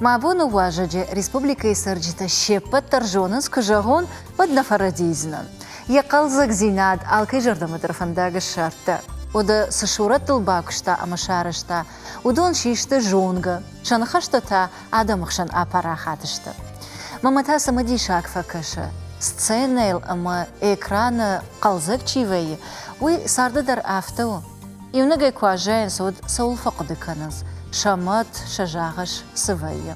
Мӕ абоны уазӕджы республикӕйы цӕрджытӕ се ппӕт дӕр зонынц, куы зӕгъон, уӕд нӕ фӕрӕдийдзынӕн. Йӕ хъӕлдзӕгдзинад алкӕй зӕрдӕмӕ дӕр фӕндаг ссардта. Уӕдӕ цы сурӕттыл бакуыста ӕмӕ сарӕзта, уыдон систы зонгӕ, сӕ ныхӕстӕ та адӕмы хсӕн апарахат сты. Мӕнмӕ та цымыдисаг фӕкӕсы, сценӕйыл ӕмӕ экраны хъӕлдзӕг чи вӕййы, уый царды дӕр афтӕ у. Иунӕгӕй куы аззайынц, уӕд цӕуыл фӕхъуыды кӕнынц, сӕ мӕт, сӕ сагъӕс цы вӕййы.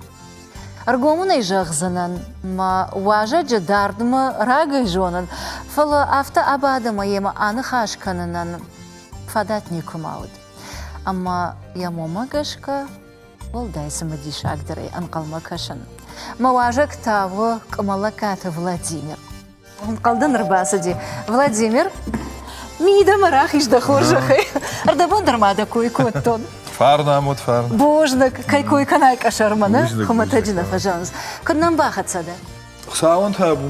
Ӕргом ын ӕй зӕгъдзынӕн, мӕ уазӕджы дардмӕ рагӕй зонын, фӕлӕ афтӕ абад ӕмӕ йемӕ аныхас кӕнынӕн фадат никуыма уыд. Ӕмӕ йӕм уымӕ гӕсгӕ уӕлдай цымыдисагдӕрӕй ӕнхъӕлмӕ кӕсын. Мӕ уазӕг та у Къуымӕллӕгкаты Владимир. Ӕнхъӕлдӕн ӕрбацыди. Владимир, мидӕмӕ рахиз дӕ хорзӕхӕй. Ӕрдӕбон дӕр ма дӕ кой кодтон. Фарн амуд, фарн. Бузныг, кӕй кой кӕнай къӕсӕрмӕ, нӕ? Хуымӕтӕджы нӕ фӕзӕгъынц. Куыд нӕм бахӕццӕ дӕ? Хуыцауӕн табу.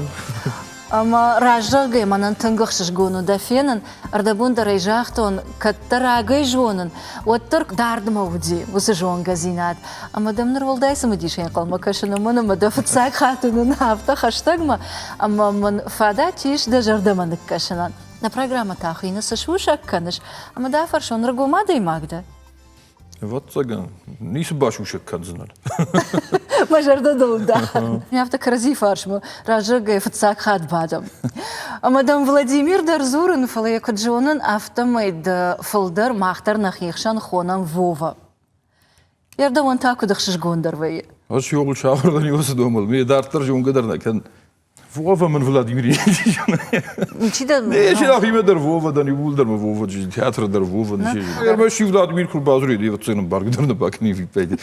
Ӕмӕ раззагӕй мӕнӕн тынг ӕхсызгон у дӕ фенын. Ӕрдӕбон дӕр ӕй загътон, кӕддӕр рагӕй зонын, уӕддӕр дардмӕ уыди уыцы зонгӕдзинад. Ӕмӕ дӕм ныр уӕлдай цымыдисӕй ӕнхъӕлмӕ кӕсын, уымӕн ӕмӕ дӕ фыццаг хатт уынын афтӕ хӕстӕгмӕ, ӕмӕ мын фадат ис дӕ зӕрдӕмӕ ныккӕсынӕн. Нӕ программӕ та хуыйны Цы сусӕг кӕныс? Ӕмӕ дӕ афӕрсон, ӕргом адӕймаг дӕ? Ӕвӕццӕгӕн, ницы басусӕг кӕндзынӕн. Мӕ зӕрдӕ дыл дары. Афтӕ кӕрӕдзи фарсмӕ раззагӕй фыццаг хатт бадӕм. Ӕмӕ дӕм Владимир дӕр дзурын, фӕлӕ йӕ куыд зонын, афтӕмӕй дӕ фылдӕр мах дӕр нӕхи хсӕн хонӕм Вова. Йӕ та куыд ӕхсызгондӕр вӕййы. Ӕз иуыл сахуыр дӕн уыцы домыл. Ме дарддӕр зонгӕ дӕр нӕ кӕн. Вова мын Владимир Ничи дӕ Не, чи нӕхимӕ дӕр Вова дӕн, иууылдӕр мӕ Вова, театры дӕр Вова. Ӕрмӕст иу Владимир куы рбадзурид, ӕвӕццӕгӕн баргӕ дӕр нӕ бакӕнин виппайды.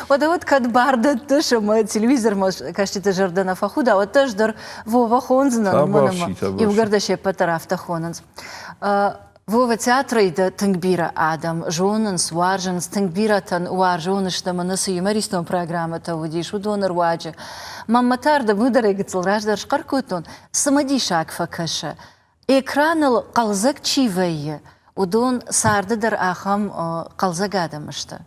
Уӕдӕ уӕд кӕд бар дӕттыс ӕмӕ телевизормӕ кӕсджыты зӕрдӕ нӕ фӕхуда, уӕд ӕз дӕр Вова хондзынӕн, уымӕн ӕмӕ иугӕр дӕ се ппӕт дӕр афтӕ хонынц. Вова, театрӕй дӕ тынг бирӕ адӕм зонынц, уарзынц, тынг бирӕтӕн уарзон сты мӕнӕ цы юмористон программӕтӕ уыдис, уыдоны руаджы. Мӕнмӕ та ӕрдӕбон гыццыл раздӕр схъӕр кодтон, цымыдисаг фӕкӕсы. Экраныл хъӕлдзӕг чи вӕййы, уыдон царды дӕр ахӕм хъӕлдзӕг адӕм сты.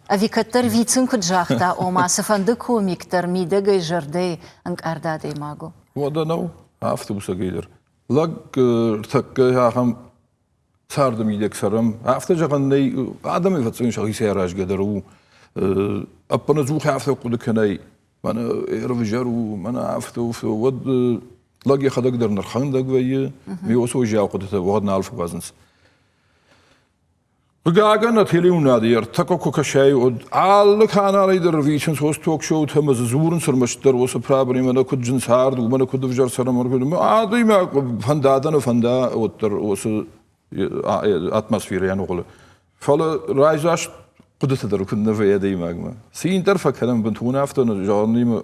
Ӕви кӕддӕр Вицин куыд загъта, ома цыфӕнды комик дӕр мидӕгӕй зӕрдӕйы ӕнкъард адӕймаг у? Уӕдӕ нӕу, афтӕ усӕгӕй дӕр. Лӕг ӕртӕккӕ ахӕм царды мидӕг цӕрӕм. Афтӕ зӕгъӕн нӕй, адӕмӕй фӕцӕуын сӕхицӕй аразгӕ дӕр у. Ӕппынӕдзух афтӕ хъуыды кӕнай, мӕнӕ ӕрвзӕр у, мӕнӕ афтӕ у, уӕд лӕг йӕхӕдӕг дӕр нырхӕндӕг вӕййы, ме уыцы уӕззау хъуыдытӕ уӕд нал фӕуадзынц. Хъыгагӕн, нӕ телеуынынады ӕртӕккӕ куы кӕсай, уӕд алы каналӕй дӕр ӕрвитынц уыцы ток-шоутӕ ӕмӕ дзы дзурынц ӕрмӕстдӕр уыцы проблемӕ, нӕ куыд зын цард, уымӕ нӕ куыд ӕвзӕр цӕрӕм, адӕймаг фӕнда дӕ нӕ фӕнда, уӕддӕр уыцы атмосферӕ аныгъуылы. Фӕлӕ райдзаст хъуыдытӕ дӕр куыд нӕ вӕййы адӕймагмӕ. Цин дӕр фӕкӕнӕм бынтон афтӕ зӕгъӕн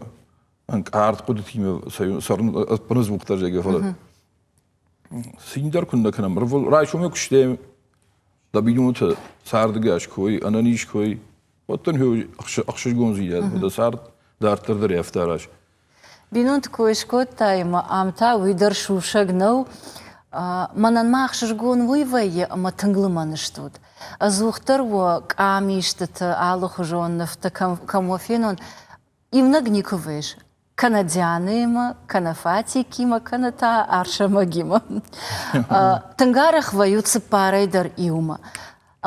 ӕнкъард хъуыдытимӕ цӕрын ӕппынӕдзухдӕр зӕгъгӕ, фӕлӕ Цин дӕр куыннӕ кӕнӕм. Райсомӕй куы дӕ бинонтӕ цардыгас кой, ӕнӕниз кой, уӕд дын ӕхсызгондзинад дӕ цард дарддӕр дӕр афтӕ араз. Бинонты кой скодтай ӕмӕ ам та уый дӕр сусӕг нӕу. Мӕнӕн ма ӕхсызгон уый вӕййы, ӕмӕ тынг лымӕн стут. Ӕдзухдӕр уӕ къамистыты алыхуызон нывты кӕм уӕ фенон, иунӕг никуы вӕййыс. Кӕнӕ Дианӕимӕ, кӕнӕ Фатикимӕ, кӕнӕ та Арсӕмӕгимӕ. Тынг арӕх вӕййут цыппарӕй дӕр иумӕ.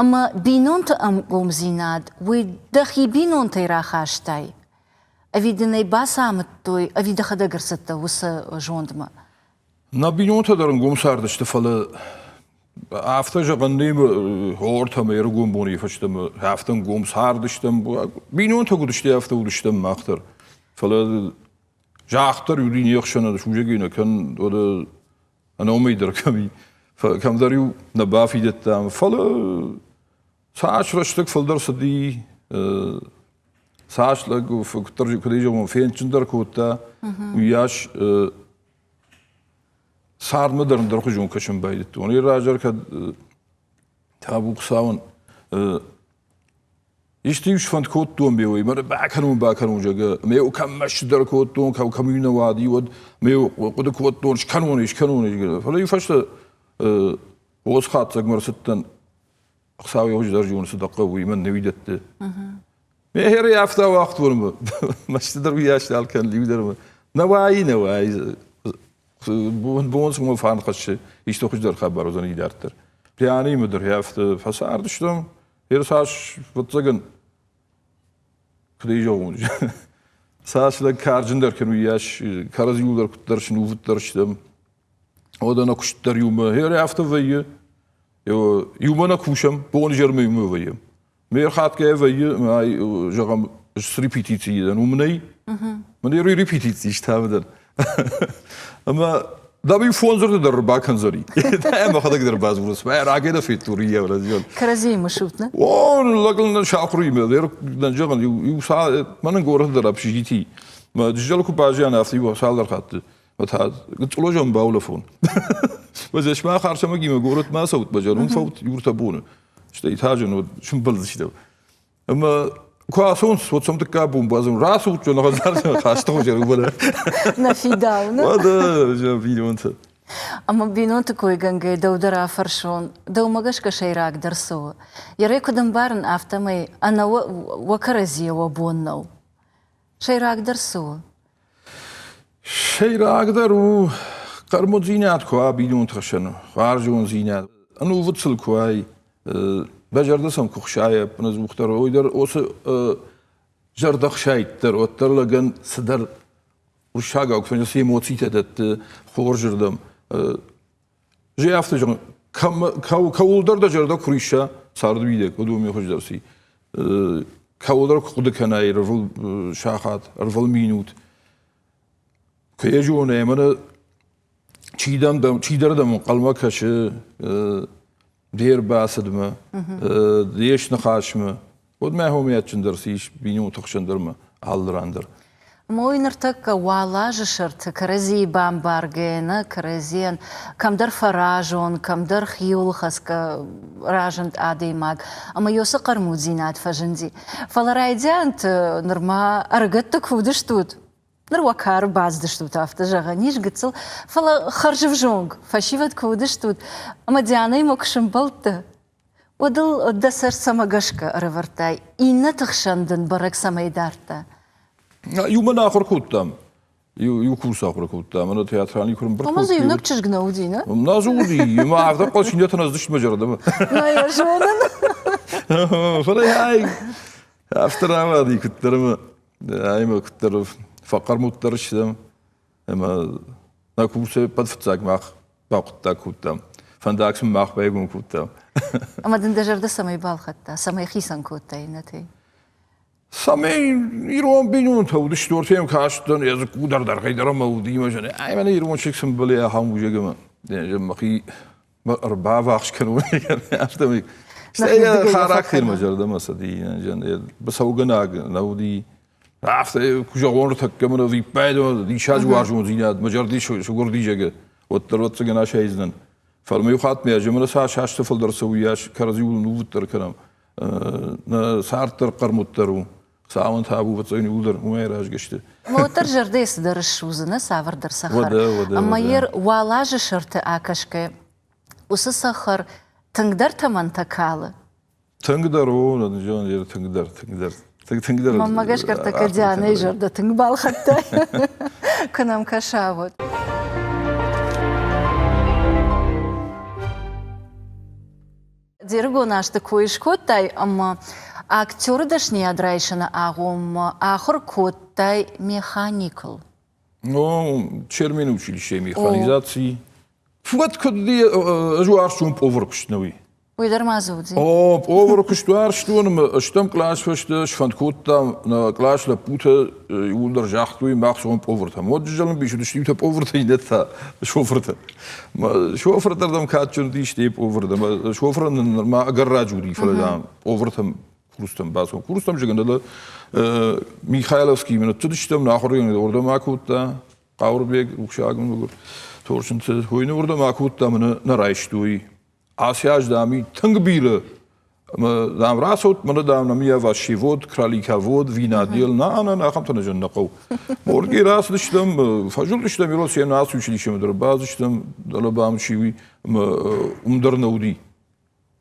Ӕмӕ бинонты ӕнгомдзинад уый дӕхи бинонтӕй рахастай? Ӕви дын ӕй бацамыдтой, ӕви дӕхӕдӕг ӕрцыдтӕ уыцы зондмӕ? Нӕ бинонтӕ дӕр ӕнгом цардысты, фӕлӕ афтӕ зӕгъӕн нӕй, ортӕ ӕмӕ ӕрыгон бонӕй фӕстӕмӕ афтӕ ӕнгом цардыстӕм. Бинонтӕ куыд сты, афтӕ уыдыстӕм мах дӕр. Фӕлӕ загъддӕр уыди не хсӕн сусӕгӕй нӕ кӕн, уӕдӕ ӕнӕуымӕй дӕр кӕм и. Кӕмдӕр-иу нӕ бафидыдтам. Фӕлӕ цас рӕстӕг фылдӕр цыди, цас лӕг куыддӕр куыд зӕгъон, фендджындӕр кодта, уыйас цардмӕ дӕр ӕндӕрхуызон кӕсын байдыдтон. Йӕ раздӕр кӕд табу Хуыцауӕн исты-иу сфӕнд кодтон ме уый, мӕ бакӕнон, бакӕнон, зӕгъгӕ, ме кӕм мӕстыдӕр кодтон, кӕм кӕм нӕ уади, уӕд ме хъуыды кодтон, скӕнон, скӕнон, фӕлӕ иу фӕстӕ уыцы хатдзӕгмӕ ӕрцыдтӕн, Хуыцау йӕ хуыздӕр зоны, цы дӕ хъӕуы, уый мӕн нӕ уидӕтты. Мехери афтӕ уагътон, мӕсты дӕр уыйас нал кӕн, иу дӕр нӕ уайы, нӕ уайы. Бон цымӕ фарн хӕссы, исты хуыздӕр хабар уыдзӕни дарддӕр. Пианимӕ дӕр афтӕ фӕцардыстӕм, цас, ӕвӕццӕгӕн, куыд ӕй зӕгъон, цас лӕг карджындӕр кӕны, уыйас кӕрӕдзиуыл дӕр куыддӕр снувыддӕр стӕм. Уӕдӕ нӕ куыст дӕр иумӕ, афтӕ вӕййы. Иумӕ нӕ кусӕм, бон изӕрмӕ иумӕ вӕййӕм. Ме рхатгӕ вӕййы, зӕгъӕм, репетици дӕн, уым нӕй. Мӕн репетици ставдӕн. Ӕмӕ дам иу фондз дзырды дӕр бакӕндзӕни. Ӕмӕ хӕдӕг дӕр бадзурынц. Мӕ рагӕй нӕ федтон йӕ Кӕрӕдзийы мысут, нӕ? О, лӕгыл нӕ сахуыр и, мӕ зӕгъын, иу мӕнӕн горӕты дӕр общежитий. Мӕ дызӕл куы базиан, афтӕ иу цалдӕр хатты. Мӕ та гыццылозӕн баулӕфон. Мӕ зӕсмӕ хӕрсӕмӕгимӕ горӕтмӕ ацӕут, мӕ зӕрун фӕут иуртӕ боны. Стӕй та зын уыд, сымбӕлдзыстӕм. Ӕмӕ куы ацӕуынц, уӕд сӕм дыккаг бон бадзурын, рацӕут, зӕгъын, хӕдзар хасты хуызӕн уымӕн. Нӕ фидауны. Уӕдӕ, бинонтӕ. Ӕмӕ бинонты койгӕнгӕ дӕу дӕр афӕрсон, дӕумӕ гӕсгӕ сӕйрагдӕр цы у? Йӕ куыд ӕмбарын, афтӕмӕй ӕнӕ уӕ кӕрӕдзийӕ уӕ бон нӕу. Сӕйрагдӕр цы у? Сӕйрагдӕр у хъӕрмуддзинад куы уа бинонты хсӕн, уарзондзинад, ӕнувыд сыл куы уай, дӕ зӕрдӕ сӕм куы хсайа ӕппынӕдзухдӕр, уый дӕр уыцы зӕрдӕхсайд дӕр уӕддӕр лӕгӕн цыдӕр уырыссагау куы цы эмоцитӕ дӕтты хорзырдӕм. Зӕй афтӕ зӕгъын, кӕуылдӕр дӕ зӕрдӕ куы рисса царды мидӕг, уӕд уымӕй хуыздӕр ци. Кӕуылдӕр куы хъуыды кӕнай ӕрвыл сахат, ӕрвыл минут, куы йӕ зонай, ӕмӕ чидӕр дӕм ӕнхъӕлмӕ кӕсы де рбацыдмӕ, де сныхасмӕ, уӕд мӕ хомиадджындӕр цы ис бинонты хсӕн дӕр ма алы ран дӕр. Мой ныртӕккӕ уал азы сӕрты кӕрӕдзийы бамбаргӕ нӕ кӕрӕдзийӕн кӕмдӕр фӕразон, кӕмдӕр хиуылхӕцгӕ разынд адӕймаг, ӕмӕ йӕ уыцы хъӕрмуддзинад фӕзынди. Фӕлӕ райдианты нырма ӕрыгӕтты куы уыдыстут, ныр уӕ кары бацыдыстут, афтӕ зӕгъӕн ис гыццыл, фӕлӕ хӕрзӕвзонг фӕсивӕд куы уыдыстут ӕмӕ Дианӕимӕ куы сӕмбӕлдтӕ, уӕд ыл дӕ сӕр цӕмӕ гӕсгӕ ӕрӕвӕрдтай, иннӕты хсӕн дын бӕрӕг цӕмӕй дардта? Иумӕ нӕ ахуыр кодтам. Иу курс ахуыр кодтам, ӕмӕ театральный куы ӕмбырд кодтой. Ӕмӕ дзы иунӕг чызг нӕ уыди, нӕ? Нӕ дзы уыди. Ӕмӕ афтӕ хъуыд, нӕ дзы мӕ зӕрдӕмӕ. Нӕ йӕ зонын. Фӕлӕ ай, афтӕ рауади куыддӕр ӕмӕ ӕмӕ куыддӕр фӕхъӕрмуддӕр стӕм ӕмӕ нӕ курсы ӕппӕт фыццаг мах бахъуыддаг кодтам. Фӕндаг сын мах байгом кодтам. Ӕмӕ дын дӕ зӕрдӕ цӕмӕй балхӕдта, цӕмӕй хицӕн кодта иннӕтӕй? Цӕмӕй ирон бинонтӕ уыдысты, ортӕм кастӕн, йӕ дзыкку дӕр дӕргъӕй дӕр ӕмӕ уыди мӕ зӕрдӕ. Ай мӕнӕ ирон чызг сымбӕлы ахӕм узӕг ӕмӕ мӕхи ӕрбаввахс кӕнон, афтӕмӕй. Стӕй йӕ характер мӕ зӕрдӕмӕ цыди, быцӕугӕнӕг нӕ уыди. Афтӕ куы зӕгъон ӕртӕккӕ мын ӕвиппайды диссаджы уарзондзинад мӕ зӕрди сугуырдизӕгы, уӕддӕр ӕвӕццӕгӕн асайдзынӕн. Фӕлӕ ма иу хатт мӕ зӕмӕны цас азты фылдӕр цӕуы, уыйас кӕрӕдзиуыл нувыддӕр кӕнӕм. Нӕ цард дӕр хъӕрмуддӕр у. Цауын табу ӕвӕццӕгӕн иууылдӕр уымӕй аразгӕ сты. Уӕддӕр зӕрдӕйы цыдӕр ссудзы, нӕ цавӕрдӕр цӕхӕр. Ӕмӕ йе уал азы сӕрты акӕсгӕ, уыцы цӕхӕр тынгдӕр тӕмӕнтӕ калы. Тынгдӕр у, тынгдӕр, тынгдӕр. Тынгдӕр. Мӕнмӕ гӕсгӕ ӕртӕккӕ Дианӕйы зӕрдӕ тынг балхӕдтай, куы нӕм кӕса, уӕд. Де рыгон азты кой скодтай ӕмӕ актеры дӕсныйад райсыны агъоммӕ ахуыр кодтай механикыл. Ну, Чермен училищейы механизаци. Уӕд куыд ӕз уарзтон пъовыр куыст нӕ уый. Уый дӕр ма дзы уыди? О, пъовыр куыст уарзтон ӕмӕ стӕм кълас фӕстӕ сфӕнд кодтам, нӕ кълас лӕппутӕ иууылдӕр загътой, мах цӕуӕм пъовыртӕм. Уӕд зӕлынбис уыдысты иутӕ пъовыртӕ, иннӕтӕ шофыртӕ. Шофыртӕ дӕм кадджын уыдис, стӕй пъовыртӕ. Шофырӕн нырма ӕгӕр раджы уыди, фӕлӕ дам, пъовыртӕм курстӕм бацӕуӕм. Курстӕм зӕгъын, Михайловскиймӕ ныццыдыстӕм, нӕ ахуыргӕнӕг уырдӕм акодта, Хъауырбег, рухсаг Торчынты, уый уырдӕм акодта ӕмӕ нӕ райстой. Ацы аз, дам, тынг бирӕ ӕмӕ, дам, рацӕут, мӕнӕ, дам, нӕм овощевод, кроликовод, винодел, на, на, на, ахӕмтӕ нӕ зын нӕ хъӕуы. Моргӕй рацыдыстӕм, фӕзылдыстӕм ирон сенаци училищемӕ дӕр бацыдыстӕм, дӕлӕ бам чи уый, ӕмӕ уым дӕр нӕ уыди.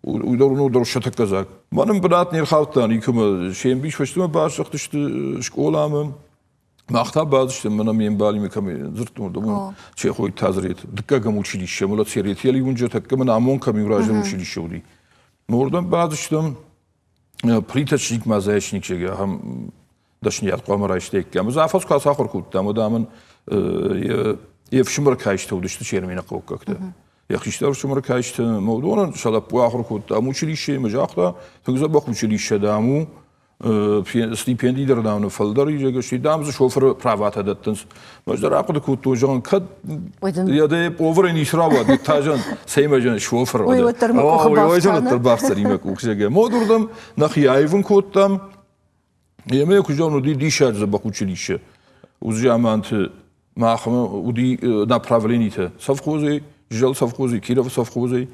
Уый дӕр уын дӕр сӕ тӕккӕ дзаг. Мӕнӕн бынат не рхаудта никӕмӕ. Се мбис фӕстӕмӕ баздӕхтысты скъоламӕ. Мах та бадыстӕм, мӕнӕ ме мбалимӕ кӕм дзырдтон, уым Чехойы Тазрет, дыккӕгӕм училище, мӕлӕт Серетели уынджы тӕккӕ мӕн амон кӕм иу раздӕр училище уыди. Уырдӕм бадыстӕм, плиточник ма зайчник зӕгъгӕ, ахӕм дӕсныйад хъуамӕ райстаиккам. Ӕз афӕдз куы ацахуыр кодтам, уӕд ам ын йе фсымӕр кайстӕ уыдысты Чермены хъӕуккӕгтӕ. Йӕ хистӕр ӕфсымӕр кайстӕ ӕмӕ уыдонӕн сӕ лӕппу ахуыр кодта ам училищейы ӕмӕ загъта, тынг дзӕбӕх училище, дам, у, стипенди дӕр, дам, фылдӕр ис, стӕй, дам, дзы шофыры праватӕ дӕттынц. Ӕз дӕр ахъуыды кодтон, зӕгъын, кӕд йӕ дӕ поварӕй ницы рауад, та зӕгъын, цӕй зӕгъын, шофыр. Уый уӕддӕр мӕ къухы бафтдзӕн. Уый уӕддӕр бафтдзӕни мӕ къух, зӕгъгӕ. Модуырдӕм нӕхи аивын кодтам. Емӕ куы зӕгъын, уыди диссаджы дзӕбӕх училище. Уыцы заманты махмӕ уыди направленитӕ совхозӕй, Джызӕл совхозӕй, Кировы совхозӕй.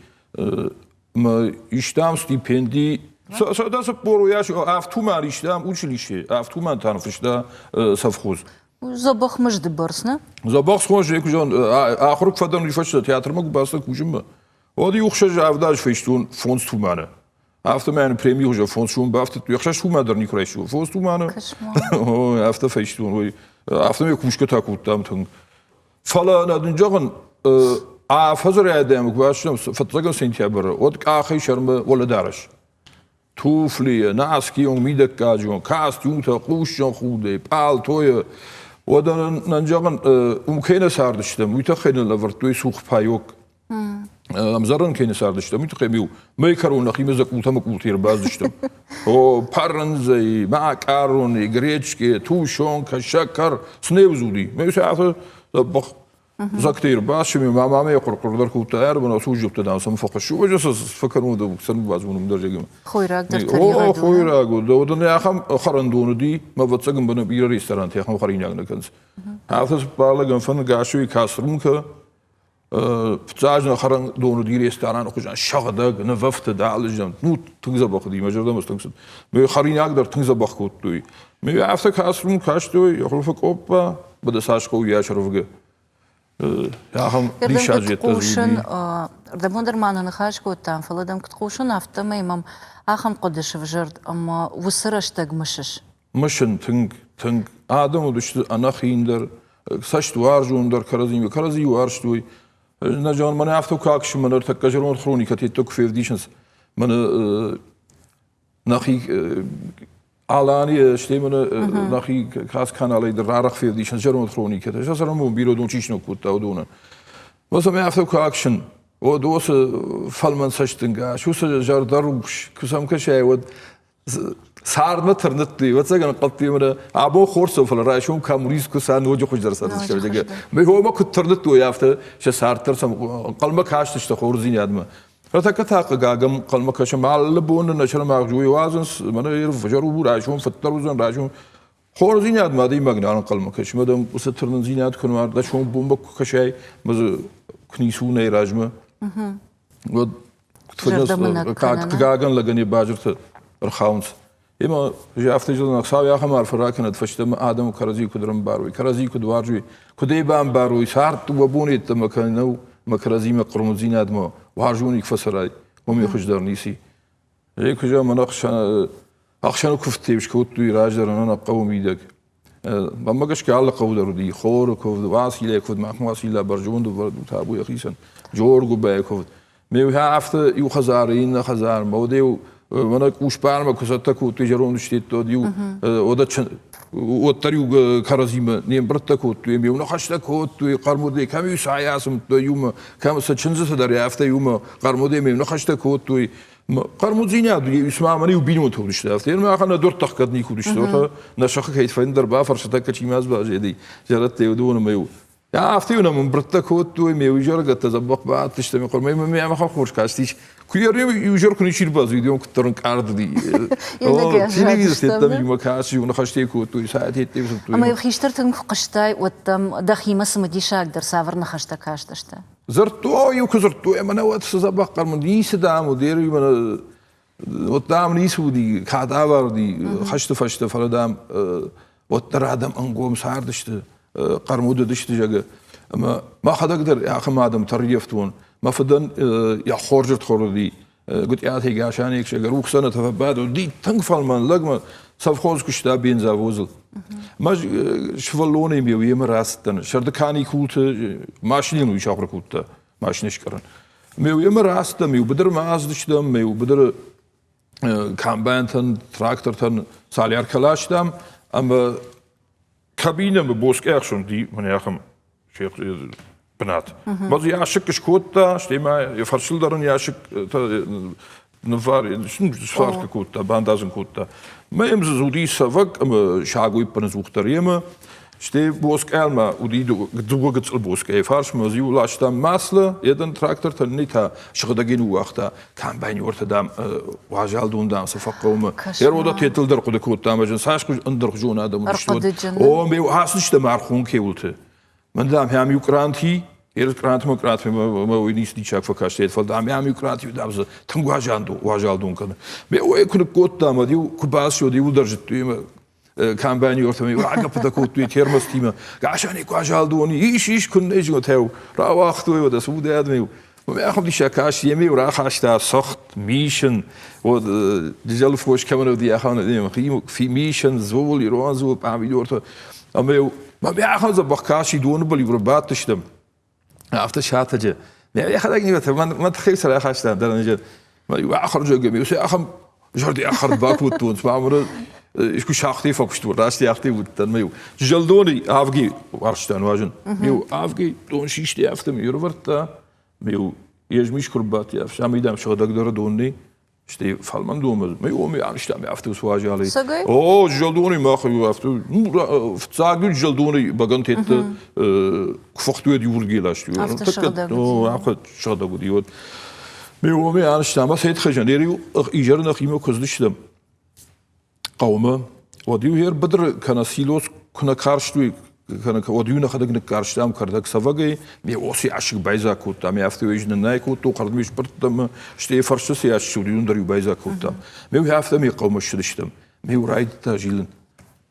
Ӕмӕ истам стипенди 140 уыйас авд истам училище, авд та ныффыста совхоз. Дзӕбӕх мызды бӕрц, нӕ? Дзӕбӕх схоз, куы зӕгъын, ахуыр куы фӕдӕн, уый фӕстӕ театрмӕ куы бацыдтӕн кусынмӕ, уӕд иу ӕхсӕз авд фестон фондз туманы. Афтӕ мӕ премийы хуызӕн фондз сумы бафтыдтой, ӕхсӕз суммӕ дӕр никуы райстой. Фондз туманы. Афтӕ фӕистон, уый. Афтӕ кусгӕ та кодтам тынг. Фӕлӕ нӕ дын зӕгъын, афӕдзы райдайӕн куы бацыдтӕм фыццӕгӕм сентябры, уӕд къахӕй сӕрмӕ уӕлӕдарӕс. Туфлийы, наскийон, мидӕггаджон, костюмтӕ, хъусджын худӕй, пъалтойы. Уӕдӕ нын зӕгъын, уым кӕй нӕ цардыстӕм, уый тыххӕй нын лӕвӕрдтой сух паёк. Ӕмдзӕрӕн кӕй нӕ цардыстӕм, уый тыххӕй-иу мӕй кӕрон нӕхимӕ дзӕкъултӕ мӕкъултӕ ӕрбацыдыстӕм. О, парындзӕй, макъарони, гречки, тушенка, сӕкӕр, цы нӕ уыди. Мӕ сӕ афтӕ дзӕбӕх дзӕгтӕ ӕрбацыди, мӕ мамӕ йӕ хъуыр-хъуыр дӕр кодта, ӕрбын службӕтӕ дам сӕм фӕхӕссы. Ой, цы фӕкӕнон, дӕ сӕн базонын дӕр зӕгъын. Хойраг дӕр тӕригъӕд у. Хойраг у. Уыдон ахӕм хӕрӕндон уыди, мӕ ӕвӕццӕгӕн бына бирӕ ресторантӕ ахӕм хӕринаг нӕ кӕнынц. Афтӕ цыппар фӕнгасуй кастрюмкӕ, Фыццаг нӕ хӕрӕндон уыди рестораны хуызӕн сыгъдӕг, нывӕфтыд, алызӕн. Ну, тынг дзӕбӕх уыди, мӕ зӕрдӕмӕ тынг цыд. Мӕ хӕринаг дӕр тынг дзӕбӕх кодтой. Мӕ афтӕ кастрюм кастой, йӕ хуылфы къоппа, быды цас хъӕуы йас ӕрвгӕ. Ахӕм диссаджы йедтӕ хъусын, рдӕбон дӕр ма нӕ ныхас кодтам, фӕлӕ дӕм куыд хъусын, афтӕмӕй мӕм ахӕм хъуыды сывзӕрд, ӕмӕ уыцы рӕстӕг мысыс. Мысын тынг, тынг. Адӕм уыдысты ӕнӕхиндӕр, цӕстуарзондӕр кӕрӕдзимӕ, кӕрӕдзи уарзтой. Нӕ зӕгъын, мӕнӕ афтӕ куы аксы, мӕнӕ ӕртӕккӕ зӕронд хроникӕтӕ куы февдисынц, мӕнӕ нӕхи Аланийы, стӕй мӕнӕ нӕхи кац каналӕй дӕр арӕх февдисынц зӕронд хроникӕтӕ. Сӕ цӕрӕнбон бирӕ дон чи сног кодта, уыдоны. Уӕд афтӕ куы аксын, уӕд уыцы фӕлмӕн цӕстӕнгас, уыцы зӕрдӕрухс, куы сӕм кӕсай, уӕд цардмӕ тырныдтой, ӕвӕццӕгӕн ӕнхъӕлдтой ӕмӕ абон хорз цӕуы, фӕлӕ райсом коммунист куы сӕ ноджы хуыздӕр цӕрдзысты. Мӕ куыд тырныдтой, афтӕ сӕ цард дӕр сӕм ӕнхъӕлмӕ кастысты хорздзинадмӕ. Ныртӕккӕ та хъыгагӕн ӕнхъӕлмӕ кӕсӕм, алы бон нӕ сӕрмагъз уый уадзынц, мӕнӕ ӕвзӕр у, райсом фыддӕр уыдзӕн, райсом хорздзинадмӕ адӕймаг нал ӕнхъӕлмӕ кӕсы. Мӕ дӕм уыцы тырнындзинад куы нӕ дӕ сомбонмӕ куы кӕсай, мӕ дзы куы ницы у нӕ размӕ, уӕд хъыгагӕн лӕгӕн йӕ базыртӕ ӕрхауынц. Ӕмӕ афтӕ зӕгъын, Хуыцау ахӕм арфӕ ракӕнӕд фӕстӕмӕ адӕмы кӕрӕдзи куыд ӕрӕмбарой, кӕрӕдзи куыд уарзой, куыд ӕй бамбарой, цард дыууӕ боны йеддӕмӕ кӕй нӕу, ӕмӕ кӕрӕдзимӕ хъуырмудзинадмӕ уарзоник фӕцӕрай, уымӕй хуыздӕр ницы. Эй, куы зӕгъӕм, ӕхсӕны куывдтӕ скодтой раздӕр ӕнӕ хъӕуы мидӕг. Мӕнмӕ гӕсгӕ алы хъӕу дӕр уыди хоры куывд, Уацилайы куывд, мах Уацилла бӕрзонд ӕвӕрд у табу йӕхицӕн, Джоргуыбайы куывд. Ме афтӕ иу хӕдзары, иннӕ хӕдзармӕ, уӕд-иу мӕнӕ къусбармӕ куы цӕттӕ кодтой зӕронд стедты, уӕд-иу уӕддӕр-иу кӕрӕдзимӕ не мбырдтӕ кодтой, ме ныхӕстӕ кодтой, хъӕрмудӕй кӕм-иу цай ацымдтой иумӕ, кӕм сӕ чындзыты дӕр афтӕ иумӕ хъӕрмудӕй ме ныхӕстӕ кодтой. Хъӕрмуддзинад цыма мӕн иу бинонтӕ уыдысты, афтӕ ӕмӕ ахӕм нӕ дуртӕ хгӕд никуы уыдысты. Нӕ сыхы кӕй фӕндӕр бафӕрсы, тӕккӕ чи ма баззади, зӕрӕдтӕ уыдон ӕмӕ-иу афтӕ-иу нӕм ӕмбырдтӕ кодтой, ме изӕрыгӕттӕ дзӕбӕх бадтысты, ме хъуырмӕ мӕ ахӕм хорз кастис. Куы йӕ иу изӕр куы ничи рбадзуид, уым куыддӕр ӕнкъард уыди. Телевизор федтам иумӕ кӕсы, иу ныхӕстӕ кодтой, сайтеттӕ дзырдтой. Ӕмӕ-иу хистӕртӕн куы хъуыстай, уӕд дӕм дӕхимӕ цымыдисагдӕр цавӕр ныхӕстӕ кастысты? Дзырдтой, иу куы дзырдтой, ӕмӕ нӕ уӕд цы дзӕбӕх хъӕрмуд, ницы дам уыд, мӕнӕ уӕд дам ницы уыди, кадавар уыди хӕсты фӕстӕ, фӕлӕ дам уӕддӕр адӕм ӕнгом цардысты, хъӕрмуд уыдысты, зӕгъы. Ӕмӕ мӕхӕдӕг дӕр ахӕм адӕм тӕрйӕфтон. Мӕ фыдӕн йӕ хорз ӕрдхорд уыди. Гуытъиатӕй Гасанек сӕ рухсӕнӕ фӕбадо ди тынг фӕлмӕн лӕгмӕ совхоз куыста бензовозыл. Мӕ сывӕллонӕй ме йемӕ рацыдтӕн. Сӕрды каникулты машинӕйыл уый сахуыр кодта, машинӕ скъӕрын. Ме йемӕ рацыдтӕн, ме быдырмӕ ацыдыстӕм, ме быдыры комбайнтӕн, трактортӕн цалӕр ластам ӕмӕ кабинӕмӕ боскъӕхсон ди мӕнӕ ахӕм бынат. Мӕ дзы ящик скодта, стӕй ма йӕ фарсыл дӕр ын ящик ныввар, сфарка кодта, бандадзын кодта. Мӕ йӕм дзы уыди цӕвӕг ӕмӕ сагой ппыныдзух дӕр йемӕ. Стӕй боскъӕлмӕ уыди дыууӕ гыццыл боскъӕйы фарсмӕ дзы иу ласта масло, йӕ трактортӕ нӕ та сыгъдӕгӕй ныууагъта. Комбайнертӕ, дам, уазал дон, дам, цы фӕхъӕуы. Йӕ рода тетыл дӕр хъуыды кодта, ӕмӕ цас ӕндӕрхуызон адӕм уыдысты. О, ме ацыдыстӕм ӕрхун кеуылты. Мӕн, дам, ӕм иу къранти, ерыс кърантмӕ кърантмӕ мӕ уый ницы диссаг фӕкастӕй, фӕлӕ дам, ӕм иу къранти, дам, дзы тынг уазал дон кӕны. Ме уӕй куы ныккодтам, уӕд-иу куы бацыд, иуылдӕр зыдтой ӕмӕ комбайнертӕм рагӕппытӕ кодтой термостимӕ. Гасани уазал дон ис, ис, куыннӕ згъотӕ рауагътой, уӕдӕ цы удӕдмӕ Ахӕм диссаг каст, йемӕ рахаста цыхт, мисын, вот дизелы фос кӕмӕн уыди, ахӕм мисын, дзул, ирон дзул, пъамидортӕ. Ӕмӕ мӕм ахӕм дзӕбӕх касти, доны был-иу ӕрбадтыстӕм. Афтӕ сатӕджы. Йӕхӕдӕг не мӕн тыххӕй цы рахаста, дӕр мӕ иу ахуырзӕгӕм, иу ахӕм зӕрдиахӕрд бакодтон, цыма мын искуы шахтӕй фӕкуыстон, раст яхтӕй уыдтӕн мӕ иу зӕлдоны авги уарзта нуазын. Иу авги дон систи, афтӕ мӕ ӕрывӕрдта, мӕ иу йе змис куы рбадти, ӕфсӕмӕй дам сыгъдӕгдӕр дон нӕй, стӕй фӕлмӕн донмӕ, мӕ омӕ анызтам афтӕ суазалӕй. О, зӕлдоны мах афтӕ, ну, фыццаг зӕлдоны бӕгӕнтетты куы фыхтой, иуырдыгӕй ластой. Афтӕ сыгъдӕг уыди. Афтӕ сыгъдӕг уыди, уӕд. Ме уоми анызтам, ӕмӕ сӕйтхӕзӕн, иу изӕры нӕхимӕ куы цыдыстӕм хъӕумӕ, уӕд-иу йе рбыдыры кӕнӕ силос куы нӕ карстой, кӕнӕ уӕд-иу нӕхӕдӕг ныккарстам кӕрдӕг цӕвӕгӕй, ме оси асыг байдзаг кодтам, афтӕ уый ныннай кодтон, хъӕрдмӕ сбырдтам, стӕй фӕрсты цы ас уыди, уым дӕр-иу байдзаг кодтам. Ме афтӕ ме хъӕумӕ ссыдыстӕм, ме райдыдта зилын,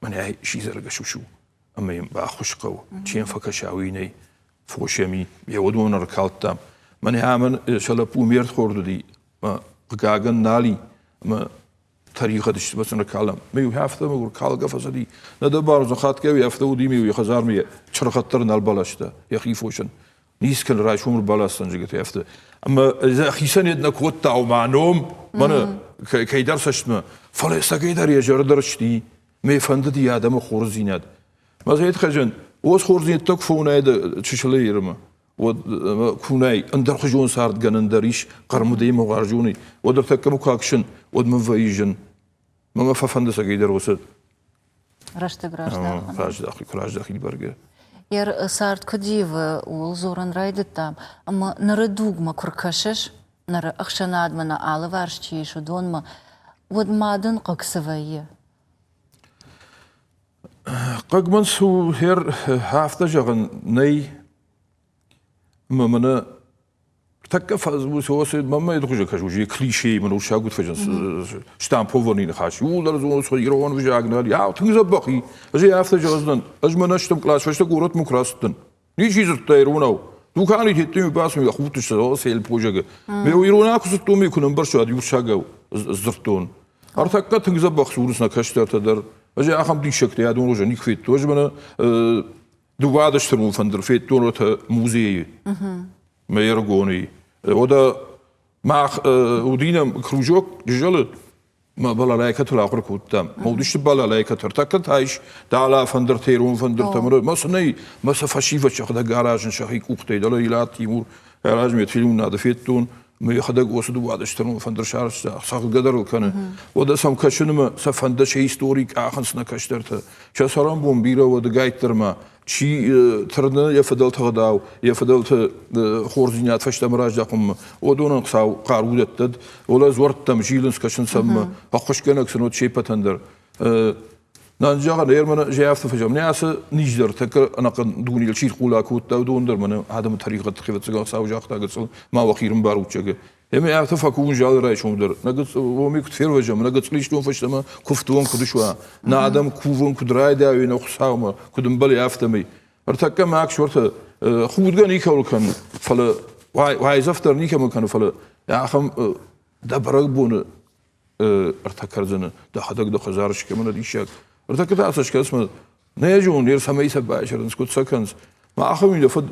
мӕнӕ сидзӕргӕс ус у, ӕмӕ йын баххуыс хъӕуы, чи йӕм фӕкӕса, уый нӕй. Фосӕми йӕ уыдон ӕркалдтам. Мӕнӕ амӕн сӕ лӕппу ме рдхорд уыди, мӕ хъыгагӕн нал и, ӕмӕ тӕригъӕд сты, мӕ сын ӕркалӕм. Мӕ иу афтӕ мӕгуыр калгӕ фӕцыди. Нӕ дӕ бардзы хатгӕ афтӕ уыди, ме йӕ хӕдзармӕ йӕ чыргъӕд дӕр нал баласта йӕхи фосӕн. Ницы кӕны райсом ӕрбаласдзӕн зӕгъгӕ афтӕ. Ӕмӕ хицӕн йед нӕ кодта, ома ном мӕнӕ кӕйдӕр цӕстмӕ, фӕлӕ цӕгӕйдӕр йӕ зӕрдӕ рысти, мӕ фӕндыди адӕмы хорздзинад. Мӕ зӕйтхӕзӕн, уоц хорздзинӕдтӕ куы фӕуынай дӕ чысылӕй ирмӕ, уӕд кунӕй ӕндӕрхуызон цардгӕнӕн дӕр ис, хъӕрмудӕй ӕмӕ уарзонӕй, уӕд ӕртӕккӕ мӕ куы аксын, уӕд мын вӕййы зын. Мӕ мӕ фӕфӕнды цӕгӕйдӕр уыцы рӕстӕг раздахын. Раздахи, куы раздахид бӕргӕ. Йӕ цард куыд ивы, ууыл дзурын райдыдтам. Ӕмӕ ныры дугмӕ куы ркӕсыс, ныры ӕхсӕнадмӕ нӕ алыварс чи ис, уыдонмӕ, уӕд ма дын хъыг цы вӕййы? Хъыг мын цы у, хер афтӕ зӕгъын нӕй. Ӕмӕ мӕнӕ тӕккӕ мӕнмӕ хуызы кӕс уже клишейы мын урсаг уыд фӕзын штампованный ныхас. Иууылдӕр дзурынц ирон ӕвзаг нал. Ау, тынг дзӕбӕх и. Ӕз ӕй афтӕ зӕгъдзынӕн. Ӕз мӕнӕ стӕм кълас фӕстӕ горӕтмӕ куы рацыдтӕн. Ничи дзырдта иронау. Дукани тедтой бацу, худтысты, о, сельпозӕгы. Ме иронау куы дзырдтон, ме куы нӕмбӕрстон, урсагау дзырдтон. Ӕртӕккӕ тынг дзӕбӕх дзурынц нӕ кӕстӕртӕ дӕр. Ӕз ахӕм диссӕгтӕ адон хуызӕн никуы федтон. Ӕз мӕнӕ дыууадӕстӕрон фӕндыр федтон уӕтӕ музейы. Мӕ ӕрыгонӕй. Уӕдӕ мах уыди нӕм кружок Джызӕлы мӕ балалайкӕтыл ахуыр кодтам. Мӕ уыдысты балалайкӕтӕ. Ӕртӕккӕ та ис дӕлӕ фӕндыртӕ, ирон фӕндыртӕ. Мӕ цы нӕй, мӕ сӕ фӕсивӕд сӕхӕдӕг аразын сӕхи къухтӕй. Дӕлӕ Илат Тимур размӕ телеуынады федтон. Мӕ йӕхӕдӕг уыцы дыууадӕстӕрон фӕндыр сарӕзта, цӕгъдгӕ дӕр ыл кӕны. Уӕдӕ сӕм кӕсын ӕмӕ сӕ фӕнды сӕ истори къахынц нӕ кӕстӕртӕ. Сӕ цӕрӕнбон бирӕ уӕдыгӕйттӕр ма чи тырны йӕ фыдӕлты гъдау, йӕ фыдӕлты хорздзинад фӕстӕмӕ раздӕхынмӕ, уыдонӕн Хуыцау хъару дӕттӕд, уӕлӕ дзуӕрттӕм зилынц, кӕсынц ӕмӕ ӕххуысгӕнӕг сын уӕд се ппӕтӕн дӕр. Нӕ зӕгъын, ӕрмӕн зӕфты фӕзӕгъ, нӕ ацы низ дӕр тӕккӕ ӕнӕхъӕн дунейыл чи рхъула кодта, уыдон дӕр мӕнӕ адӕмы тӕригъӕд ӕвӕццӕгӕн Хуыцау загъта гыццыл ма уӕхи рынбарутчӕгы. Ӕмӕ афтӕ фӕкувын залы райсом дӕр. Нӕ гыццыл куыд фервӕзӕм, нӕ гыццыл истон фӕстӕмӕ куывтон куыд суа, нӕ адӕм кувын куыд райдайой нӕ Хуыцаумӕ, куыд ӕмбӕлы, афтӕмӕй. Ӕртӕккӕ мӕ аксертӕ худгӕ никӕуыл кӕны, фӕлӕ уайдзӕф дӕр никӕмӕ кӕны, фӕлӕ ахӕм. Дӕ бӕрӕгбоны ӕртӕ кӕрдзыны дӕхӕдӕг дӕ хӕдзары скӕмӕн диссаг. Ӕртӕккӕ та сӕ скӕсмӕ нӕ зон, ер цӕмӕй сӕ байсӕрынц, куыд сӕ кӕнынц. Ма ахӕм дӕ фыд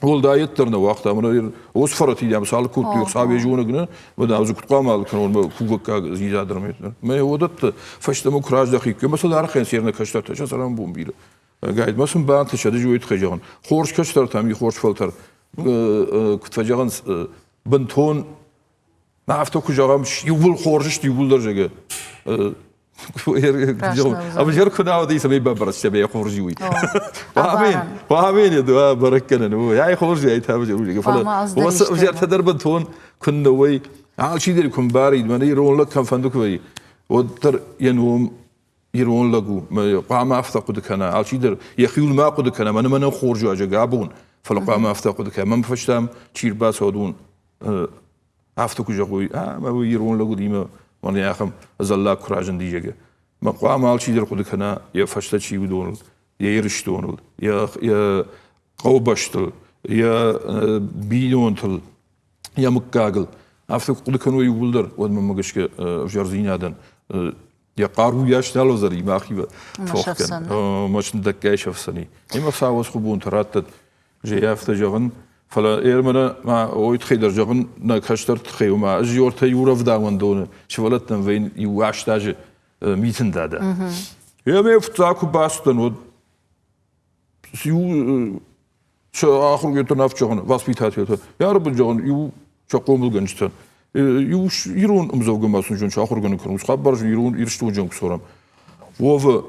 уӕлдайӕддӕр нӕ уагъта, ӕмӕ ос фӕрӕти дам цал кодтой, Хуыцау йӕ зонӕг нӕ, мӕ дам дзы куыд хъуамӕ алыг кӕнон мӕ кувӕггаг дзидза дӕр мӕ уыдӕтты фӕстӕмӕ куы раздӕхиккой, ӕмӕ сӕ архайынц ернӕ кӕстӕртӕ, сӕ цӕрӕнбон бирӕ. Гайдмӕ сын бантысӕд, ӕз уый тыххӕй зӕгъын. Хорз кӕстӕртӕм и хорз фӕлтӕр, куыд фӕзӕгъынц, бынтон афтӕ куы зӕгъӕм, иууыл хорз сты иууылдӕр, зӕгъы. Ӕвзӕр куы нӕ уыди, цӕмӕй бабӕрӕг цӕмӕй хорз уый. Хъуамӕ дуа бӕрӕг кӕнын. Ай хорз, ай та ӕвзӕр уый. Фӕлӕ уыцы ӕвзӕртӕ дӕр бынтон куыннӕ уой, алчидӕр куы мбарид, мӕнӕ ирон лӕг кӕмфӕнды куы вӕййы, уӕддӕр йӕ ном ирон лӕг у, хъуамӕ афтӕ хъуыды кӕна, алчидӕр йӕхиуыл ма хъуыды кӕна, мӕнӕ мӕнӕн хорз уазӕг абон, фӕлӕ хъуамӕ афтӕ хъуыды кӕна, мӕн фӕстӕм чи рбацӕуӕд, уын афтӕ куы зӕгъой, ӕмӕ уый ирон лӕг уыди, мӕнӕ ахӕм ӕдзӕллаг куы разынди, зӕгъгӕ. Мӕ хъуамӕ алчидӕр хъуыды кӕна йӕ фӕстӕ чи уыдоныл, йӕ Ирыстоныл, йӕ хъӕубӕстыл, йӕ бинонтыл, йӕ мыггагыл. Афтӕ куы хъуыды кӕной иууылдӕр, уӕд мӕнмӕ гӕсгӕ ӕвзӕрдзинадӕн йӕ хъару йас нал уыдзӕни махимӕ тох кӕн. Мӕ сындӕггай сӕфдзӕни. Ӕмӕ цауӕз хъубонтӕ раттӕд. Зӕй афтӕ зӕгъын, фӕлӕ ӕрмӕнӕ ма ой тыххӕй дӕр зӕгъын, нӕ кӕстӕр тыххӕй ма ӕз ортӕ иу рӕвдауӕндоны сывӕллӕттӕн вӕййын иу азы митын дада. Ӕмӕ фыццаг куы бацыдтӕн, уӕд иу сӕ ахуыргӕндтӕн афтӕ зӕгъын, воспитательтӕ, ярбын зӕгъын, иу сӕ хъомылгӕнджытӕн, иу ирон ӕмдзӕвгӕ ма сын сӕ ахуыргӕнӕг кӕнын, хабар ирон Ирыстонджын куы цӕрӕм. Вова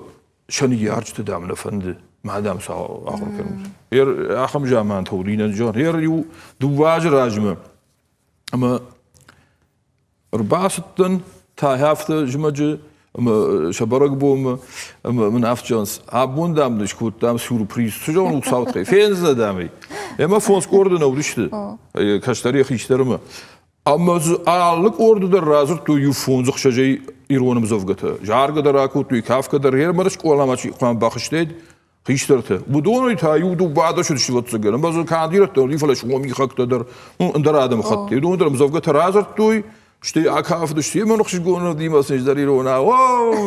сӕ ныййарджыты дам нӕ фӕнды, ма дам сӕ ахуыр кӕнут. Ер ахӕм замантӕ уыди, нӕ зӕгъын. Ер иу дыууӕ азы размӕ ӕмӕ ӕрбацыдтӕн та афтӕ зымӕджы ӕмӕ сӕ бӕрӕгбонмӕ ӕмӕ мын афтӕ зӕгъынц, абон дам дын скодтам сюрприз. Цы зӕгъын уцаутхӕй? Фендзынӕ дам ӕй. Ӕмӕ фондз къорды нӕ уыдысты кӕстӕрӕй хистӕрмӕ. Ӕмӕ дзы алы къорды дӕр радзырдтой иу фондз ӕхсӕзӕй ирон ӕмдзӕвгӕтӕ. Заргӕ дӕр акодтой, кафгӕ дӕр. Ӕрмӕст скъоламӕ чи хъуамӕ бахызтаид, хистӕртӕ. Уыдонӕй та иу дыууадӕс уыдысты ӕвӕццӕгӕн. Ӕмӕ дзы канд ирӕттӕ уыди, фӕлӕ сомихӕгтӕ дӕр, ӕндӕр адӕмыхӕттӕ. Уыдон дӕр ӕмдзӕвгӕтӕ радзырдтой, стӕй акафыдысты ӕмӕ ӕхсызгон уыди сын дӕр иронау. О,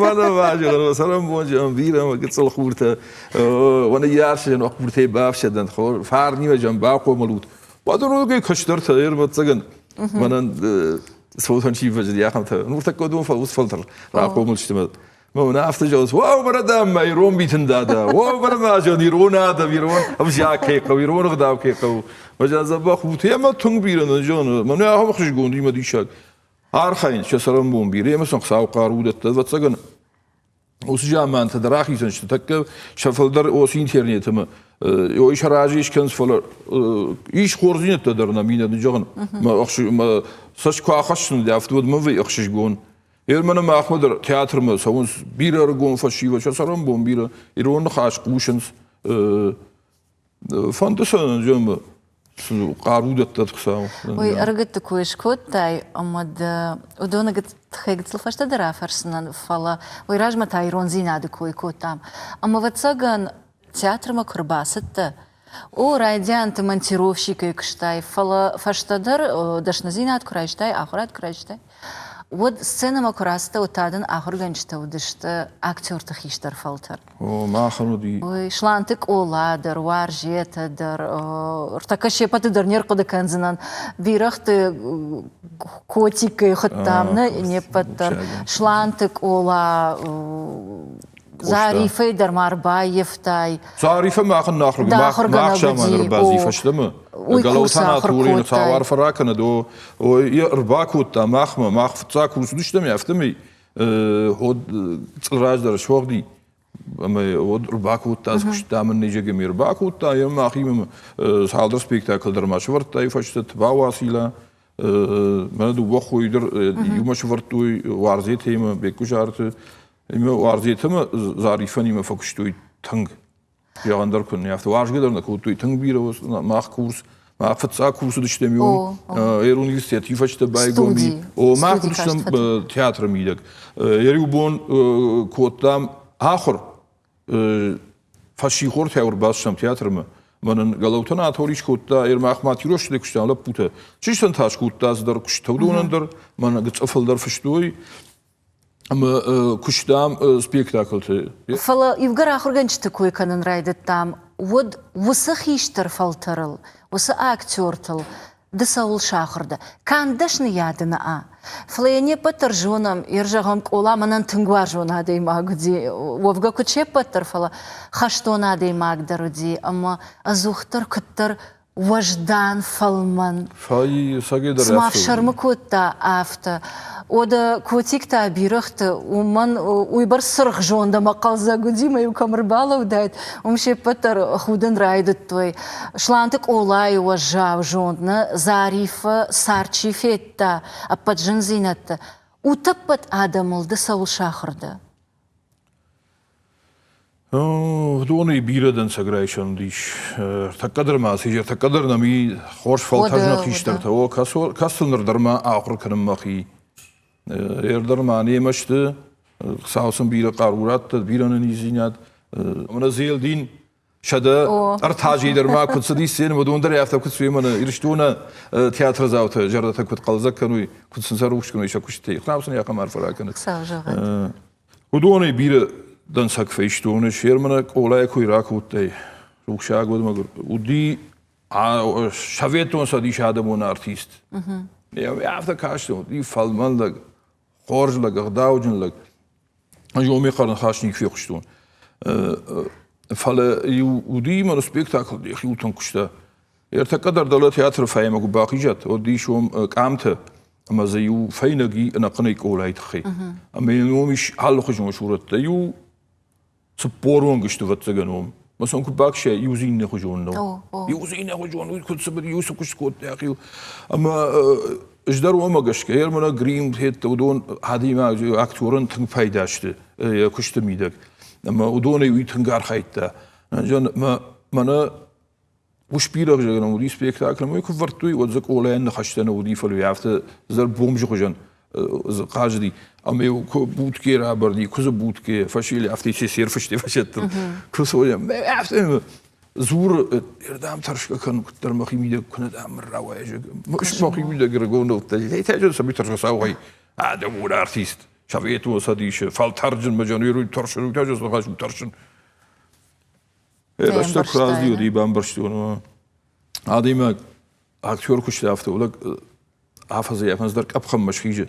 мӕнӕ базыгъын, цӕрӕнбонджы бирӕ мӕ гыццыл хуртӕ, уӕ ныййарсӕн хуртӕй бафсӕдӕнт, фарнимӕ зӕн бахъомыл ут. Уӕдӕ кӕстӕртӕ, ӕрвӕццӕгӕн, мӕнӕн цотӕн чи фӕзыди, ахӕмтӕ. Нуртӕккӕ уыдон уыцы фӕлтӕр рахъомыл сты. Мӕ афтӕ зӕгъынц, уау, мӕнӕ дам, мӕ ирон митын дада, уау, мӕнӕ ма зӕгъын, ирон адӕм, ирон ӕвзаг кӕй хъӕуы, ирон ӕгъдау кӕй хъӕуы. Мӕ зӕгъын, дзӕбӕх ут, ӕмӕ тынг бирӕ нӕ зӕгъын, мӕнӕ ахӕм ӕхсызгон имӕ диссаг. Архайынц сӕ цӕрӕнбон бирӕ, ӕмӕ сын Хуыцау хъару дӕтты, ӕвӕццӕгӕн, уыцы замантӕ дӕр ахицӕн сты, тӕккӕ сӕ фылдӕр ос интернет ӕмӕ ой сӕ разы ис кӕнынц, фӕлӕ ис хорздзинӕдтӕ дӕр нӕм иннӕ зӕгъын, мӕ цӕст куы ахӕссын, афтӕ уӕд мын вӕййы ӕхсызгон. Ерманы махмӕ дӕр театрмӕ цӕуынц бирӕ ӕрыгон фӕсивӕд, сӕ цӕрӕнбон бирӕ ирон ныхас хъусынц. Фӕнды сӕ зӕгъын, хъару дӕттӕд Хуыцау. Уый ӕрыгӕтты кой скодтай, ӕмӕ дӕ уыдоны тыххӕй гыццыл фӕстӕдӕр афӕрсынӕн, фӕлӕ уый размӕ та ирондзинады кой кодтам. Ӕмӕ, ӕвӕццӕгӕн, театрмӕ куы рбацыдтӕ, О, райдианты монтировщикӕй куыстай, фӕлӕ фӕстӕдӕр дӕсныдзинад куы райстай, ахуырад куы райстай, уӕд сценӕмӕ куы рацыдтӕ, уӕд та дын ахуыргӕнджытӕ уыдысты актерты хистӕр фӕлтӕр. О, махӕн уыди. Ой, Сланты Къола дӕр, Уарзетӕ дӕр, ӕртӕккӕ се ппӕты дӕр не рхъуыды кӕндзынӕн. Бирӕгъты котиккӕй хуыдтам, нӕ не ппӕт дӕр. Сланты Къола, Зарифӕй дӕр ма ӕрбаййӕфтай. Зарифӕ махӕн мах заман ӕрбази фӕстӕмӕ. Галаутан Атурин цауар фӕракӕнӕд, о, ӕрбакодта махмӕ, мах фыццаг курс уыдыстӕм, афтӕмӕй уӕд раздӕр суӕгъди ӕмӕ уӕд ӕрбакодта, куыста мын низӕгӕм ӕрбакодта, йӕ махимӕ цалдӕр спектакль дӕр ма сӕвӕрдта, фӕстӕ Тбауацила, мӕнӕ дыууӕ хойы дӕр иумӕ сӕвӕрдтой Уарзетӕимӕ, Беккуызарты. Ӕмӕ Уарзетӕмӕ Зарифӕнимӕ фӕкуыстой тынг. Зӕгъӕн дӕр куыннӕ, афтӕ уарзгӕ дӕр нӕ кодтой тынг бирӕ мах курс. Мах фыццаг курс уыдыстӕм иу университеты фӕстӕ байгом и. О, мах уыдыстӕм театры мидӕг. Иу бон кодтам ахуыр. Фӕссихортӕ ӕрбацыдтӕм театрмӕ. Мӕнӕн Гӕлӕуты Анатоли скодта, Ермах ма Тиросты куыста лӕппутӕ. Чызджытӕн та скодта цыдӕр куыст уыдонӕн дӕр, мӕнӕ гыццыл фылдӕр фыстой ӕмӕ куыстам спектаклты. Фӕлӕ иугӕр ахуыргӕнджыты кой кӕнын райдыдтам, уӕд уыцы хистӕр фӕлтӕрыл, уыцы актертыл ды цӕуыл сахуыр дӕ? Канд дӕсныйады нӕ, фӕлӕ йӕ не ппӕт дӕр зонӕм, йе зӕгъӕм, Къола мӕнӕн тынг уарзон адӕймаг уыди, уӕвгӕ куыд се ппӕт дӕр, фӕлӕ хӕстон адӕймаг дӕр уыди ӕмӕ ӕдзухдӕр куыддӕр уӕздан, фӕлмӕн. Цыма фсӕрмы кодта, афтӕ. Уӕдӕ котиктӕ бирӕгъты уымӕн уыйбӕрц цыргъзонд ӕмӕ хъӕлдзӕг уыди, мӕ-иу кӕм ӕрбалӕудаид, уым се ппӕт дӕр худын райдыдтой. Сланты Къолайы уӕззау зонд нӕ Зарифы цард чи федта, ӕппӕт зындзинӕдты, утӕппӕт адӕмыл ды цӕуыл сахуыр дӕ? Уыдонӕй бирӕ дӕнцӕг райсӕн уыдис. Ӕртӕккӕ дӕр ма ацы ӕртӕккӕ дӕр нӕм и хорз фӕлтӕрджын хистӕртӕ. О, кӕцы ныр дӕр ма ахуыр кӕнын мӕхи. Ӕрдӕр ма немӕ сты, Хуыцау сын бирӕ хъару радта, бирӕ ӕнӕниздзинад. Мӕнӕ Зелдин 103 азы дӕр ма куыд цыди сценӕмӕ, уыдон дӕр афтӕ куыд цуй мӕнӕ Ирыстоны театрдзаутӕ зӕрдӕтӕ куыд хъӕлдзӕг кӕной, куыд сын сӕ рухс кӕной сӕ куыстытӕй. Хуыцау сын ахӕм арфӕ ракӕнӕд. Хуыцау зӕгъӕд. Уыдонӕй бирӕ дӕнцӕг фӕистон, Шерманы Къолайы куы ракодтай, рухсаг уӕд мӕгуыр, уыди Советон Цӕдисы адӕмон артист. Афтӕ кастон, уыди фӕлмӕн лӕг, хорз лӕг, ӕгъдауджын лӕг. Ӕз уымӕй хъӕр ныхас никуы фехъуыстон. Фӕлӕ иу уыди мӕ спектакль йӕхиуыл тынг куыста. Ӕртӕккӕ дӕр дӕлӕ театры фӕймӕ куы бахизат, уӕд ис уым къамтӕ ӕмӕ дзы иу фӕйнӕг и ӕнӕхъӕнӕй къолайы тыххӕй. Ӕмӕ йын уым ис алыхуызон сурӕттӕ. Иу 40 онг сты, ӕвӕццӕгӕн, уым. Мӕ сон куы баксай, иу дзы иннӕ хуызон нӕу. Иу дзы иннӕ хуызон, уый куыд цыбыр, иу цы куыст кодта йӕхиуыл. Ӕмӕ ӕз дӕр уымӕ гӕсгӕ, мӕнӕ грим федта, уыдон адӕймаг, актерӕн тынг пайда сты йӕ куысты мидӕг. Ӕмӕ уыдонӕй уый тынг архайдта. Мӕнӕ Ус-бирӕгъ зӕгъӕн уыди спектакль, ӕмӕ куы вӕрдтой, уӕд дзы Къолайӕн ныхӕстӕ нӕ уыди, фӕлӕ афтӕ зӕр бомжы хуызӕн хъазыди. Ӕмӕ куы будке рабарди, куы дзы будке фӕсили, афтӕ се серфысты фӕсӕттыл. Куы соя, афтӕ дзуры, ӕрдӕм тӕрсгӕ кӕн, куыддӕр мӕхи мидӕг куы нӕ дам рауайа, мӕхи мидӕг рагон нӕуттӕ. Тӕджы сӕ тӕрсгӕ саугъай, адӕм уыд артист. Советон Цӕдисы фӕлтӕрджын мӕджан, тӕрсын, тӕрсын. Рӕстӕг куы раздзы уыди, бамбӕрстон. Адӕймаг актер куысты афтӕ лӕг афӕдзӕй афӕдз дӕр къӕпхӕнмӕ схизы.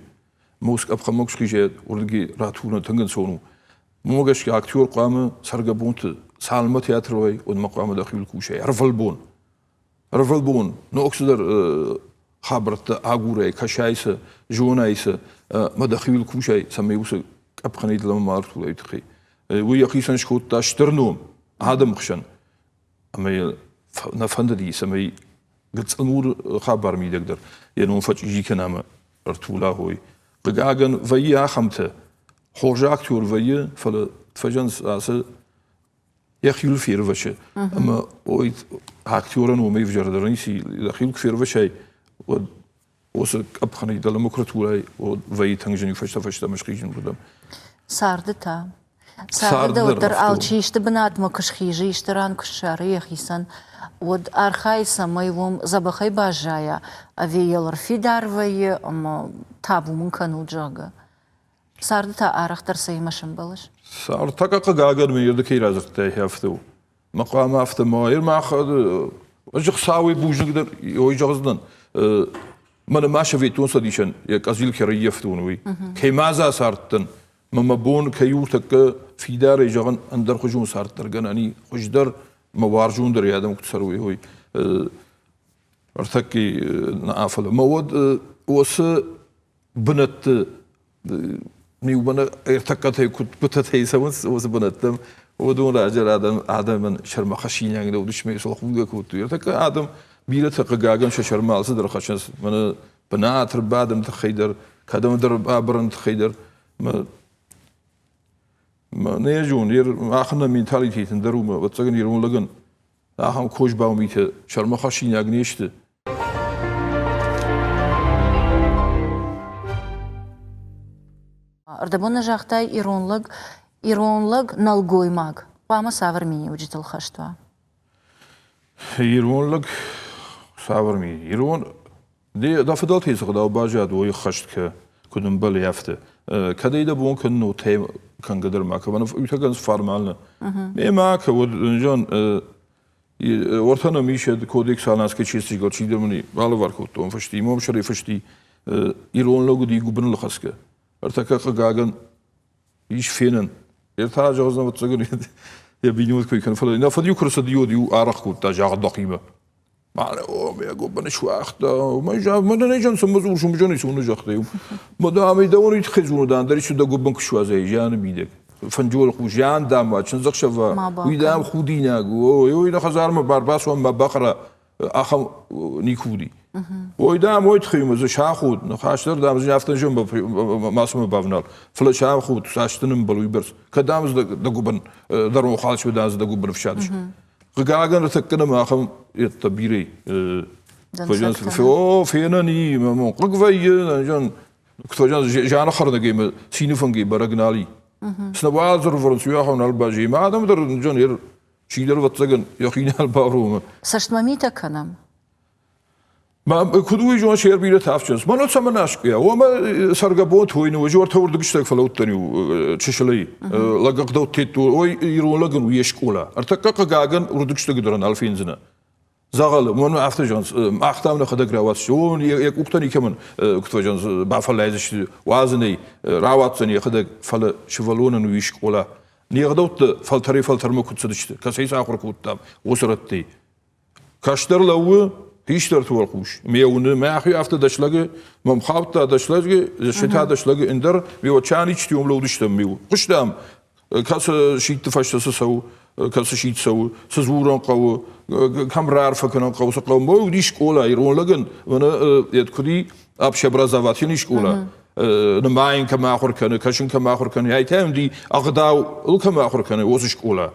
Мус къӕпхӕнмӕ куы схизы, уырдыгӕй ратурын тынг ӕнцон у. Уымӕ гӕсгӕ актер хъуамӕ цӕргӕбонты цалынмӕ театры уай, уӕдмӕ хъуамӕ дӕхиуыл кусай ӕрвылбон. Ӕрвылбон ног цыдӕр хабӕрттӕ агурай, кӕсай сӕ, зонай сӕ, мӕ дӕхиуыл кусай, цӕмӕй уыцы къӕпхӕнӕй дӕлӕмӕ ма ӕртулай тыххӕй. Уый йӕхицӕн скодта стыр ном адӕмы хсӕн, ӕмӕ йӕ нӕ фӕндыди, цӕмӕй гыццыл хабар мидӕг дӕр йӕ ном фӕчъизи кӕна ӕмӕ ӕртула хой. Хъыгагӕн, вӕййы ахӕмтӕ. Хорз актер вӕййы, фӕлӕ фӕзӕнц ацы йӕхиуыл фервӕсы. Ӕмӕ ой, актерӕн уымӕй ӕвзӕрдӕр ницы, йӕхиуыл куы фервӕсай, уӕд уыцы къӕпхӕнӕй дӕлӕмӕ куы ртулай, уӕд вӕййы тынг зын фӕстӕ-фӕстӕмӕ схизын уырдӕм. Царды та? Царды дӕр алчи исты бынатмӕ куы схизы, исты ран куы ссары йӕхицӕн, уӕд архайы, цӕмӕй уым дзӕбӕхӕй баззайа, ӕви йыл ӕрфидар вӕййы ӕмӕ табу мын кӕнут, зӕгъгӕ. Царды та арӕхдӕр цӕимӕ сӕмбӕлыс? Цард та хъыгагӕн мын йӕ кӕй радзырдтай, афтӕ у. Мӕ хъуамӕ афтӕ ма уа. Мах ӕз Хуыцауӕй бузныг дӕр ой зӕгъдзынӕн. Мӕнӕ ма Советон Цӕдисӕн йӕ къӕдзил кӕй ӕрӕййӕфтон, уый. Кӕй ма дзы ацардтӕн, мӕ мӕ бон кӕй у тӕккӕ фидарӕй зӕгъын, ӕндӕрхуызон цард дӕр гӕнӕн и, хуыздӕр, мӕ уарзондӕр адӕм куыд цӕрой, уый. Ӕртӕкки нӕ фӕлӕ мӕ уӕд уыцы бынӕтты иумӕ ӕртӕккӕтӕй куыд бытӕтӕй цӕуынц уыцы бынӕттӕм, уыдон раздӕр адӕм адӕмӕн сӕрмӕ хӕссинаг нӕ уыдысты, сыл худгӕ кодтой. Ӕртӕккӕ адӕм бирӕтӕ хъыгагӕн сӕ сӕрмӕ алцыдӕр хӕссынц. Мӕнӕ бынат ӕрбадыны тыххӕй дӕр, кӕдӕмдӕр бабырыны тыххӕй дӕр. Нӕ зон, ахӕм нӕ менталитет ӕндӕр у, ӕвӕццӕгӕн ирон лӕгӕн ахӕм козбау митӕ сӕрмӕ хӕссинаг не сты. Ӕрдӕбон нӕ загътай ирон лӕг, ирон лӕг нӕлгоймаг хъуамӕ цавӕр миниуджытыл хӕст уа? Ирон лӕг цавӕр ми? Ирон дӕ фыдӕлтӕй цы гъдау баззад, уый ӕххӕст кӕ, куыд ӕмбӕлы, афтӕ. Кӕд ӕй дӕ бон кӕнын у, кӕнгӕ дӕр ма кӕ, уый формально. Мемӕ кӕ, уӕд зон, Ортӕ нӕм ис кодекс Аланской чести чидӕр мын балӕвар кодтон фӕсти, момсӕрӕй фӕсти ирон лӕг уыди гуыбыныл хӕцгӕ. Ӕртӕккӕ хъыгагӕн ис фенӕн. Ӕртӕ зӕгъдзӕн ӕвӕццӕгӕн йӕ бинонты кой кӕны, фӕлӕ нӕ фыд-иу куы рцыди, уӕд-иу арӕх кодта загъд дӕхимӕ. Мӕнӕ о, мӕ гуыбын суагъта, мӕ нӕ зӕн цымы дзур, сумжон исуны загъта иу. Мӕ дам, дӕуӕн уый тыххӕй дзуры, дам, дӕр ису дӕ гуыбын куы суадзай, зианы мидӕг. Фӕнджоры хъус, зиан, дам, уа, чындзӕхсӕв уый, дам, худинаг у, ой, ой, нӕ хӕдзармӕ бар бацуан ма бахӕра, ахӕм никуы уыди. Ой, дам, ой тыххӕй дзы сахуд, ныхас дӕр, дам, афтӕ мацӕмӕ бавнал, фӕлӕ сахуд, цас дын ӕмбӕлы уыйбӕрц. Кӕд, дам, дӕ гуыбын, дӕ рохалчы, дам, дӕ гуыбын ӕфсадыс. Хъыгагӕн, ныртӕккӕ нӕм ахӕм йедтӕ бирӕ О, фенӕн и, хъыг вӕййы, зианы хӕрнӕгӕй мӕ цины фынгӕй бӕрӕг нал и. Цы нӕ бадзырвӕрынц, уый ахӕм нал баззайы. Мӕ адӕм дӕр чидӕр, ӕвӕццӕгӕн, йӕхи нал бауромы. Цӕстмӕ митӕ кӕнӕм. Куыд уый зон, се бирӕ тафджынц. Мӕнӕ цӕмӕн аскъуыйа? Уомӕ цӕргӕбонты уый ныууӕзы, уӕртӕ уырдыгыстӕг фӕлӕудтӕн иу чысылӕй. Лӕг ӕгъдӕуттӕ ой, ирон лӕгӕн у йе скъола. Ӕртӕккӕ хъыгагӕн уырдыгыстӕг дӕр нал фендзынӕ. Дзӕгъӕлы, мӕн афтӕ зӕгъынц, мах дам нӕхӕдӕг рауадзысты. О, йӕ къухтӕ никӕмӕн, куыд фӕзӕгъынц, бафӕллайдзысты, уадзынӕй, рауадздзӕн йӕхӕдӕг, фӕлӕ сывӕллонӕн уый скъола. Не гъдӕуттӕ фӕлтӕрӕй-фӕлтӕрмӕ куыд цыдысты, кӕцӕй сӕ ахуыр кодтам, уыцы рӕттӕй. Кӕстӕр лӕууы хистӕрты уӕлхъус. Ме уыны, мӕхи афтӕ дӕслӕгы, мӕм хаудта дӕслӕджы, сытӕ дӕслӕгы ӕндӕр, ме чаничти уым лӕудыстӕм ме хъуыстам, кӕцы сидты фӕстӕ цы цӕуы, кӕцы сидт цӕуы, цы дзурын хъӕуы, кӕм раарфӕ кӕнын хъӕуы, цы хъӕуы. Мой уыди скъола, ирон лӕгӕн, мӕнӕ куыд и общеобразовательный скъола, нымайын кӕм ахуыр кӕны, кӕсын кӕм ахуыр кӕны, ай та уыди ӕгъдау кӕм ахуыр кӕны, уыцы скъола.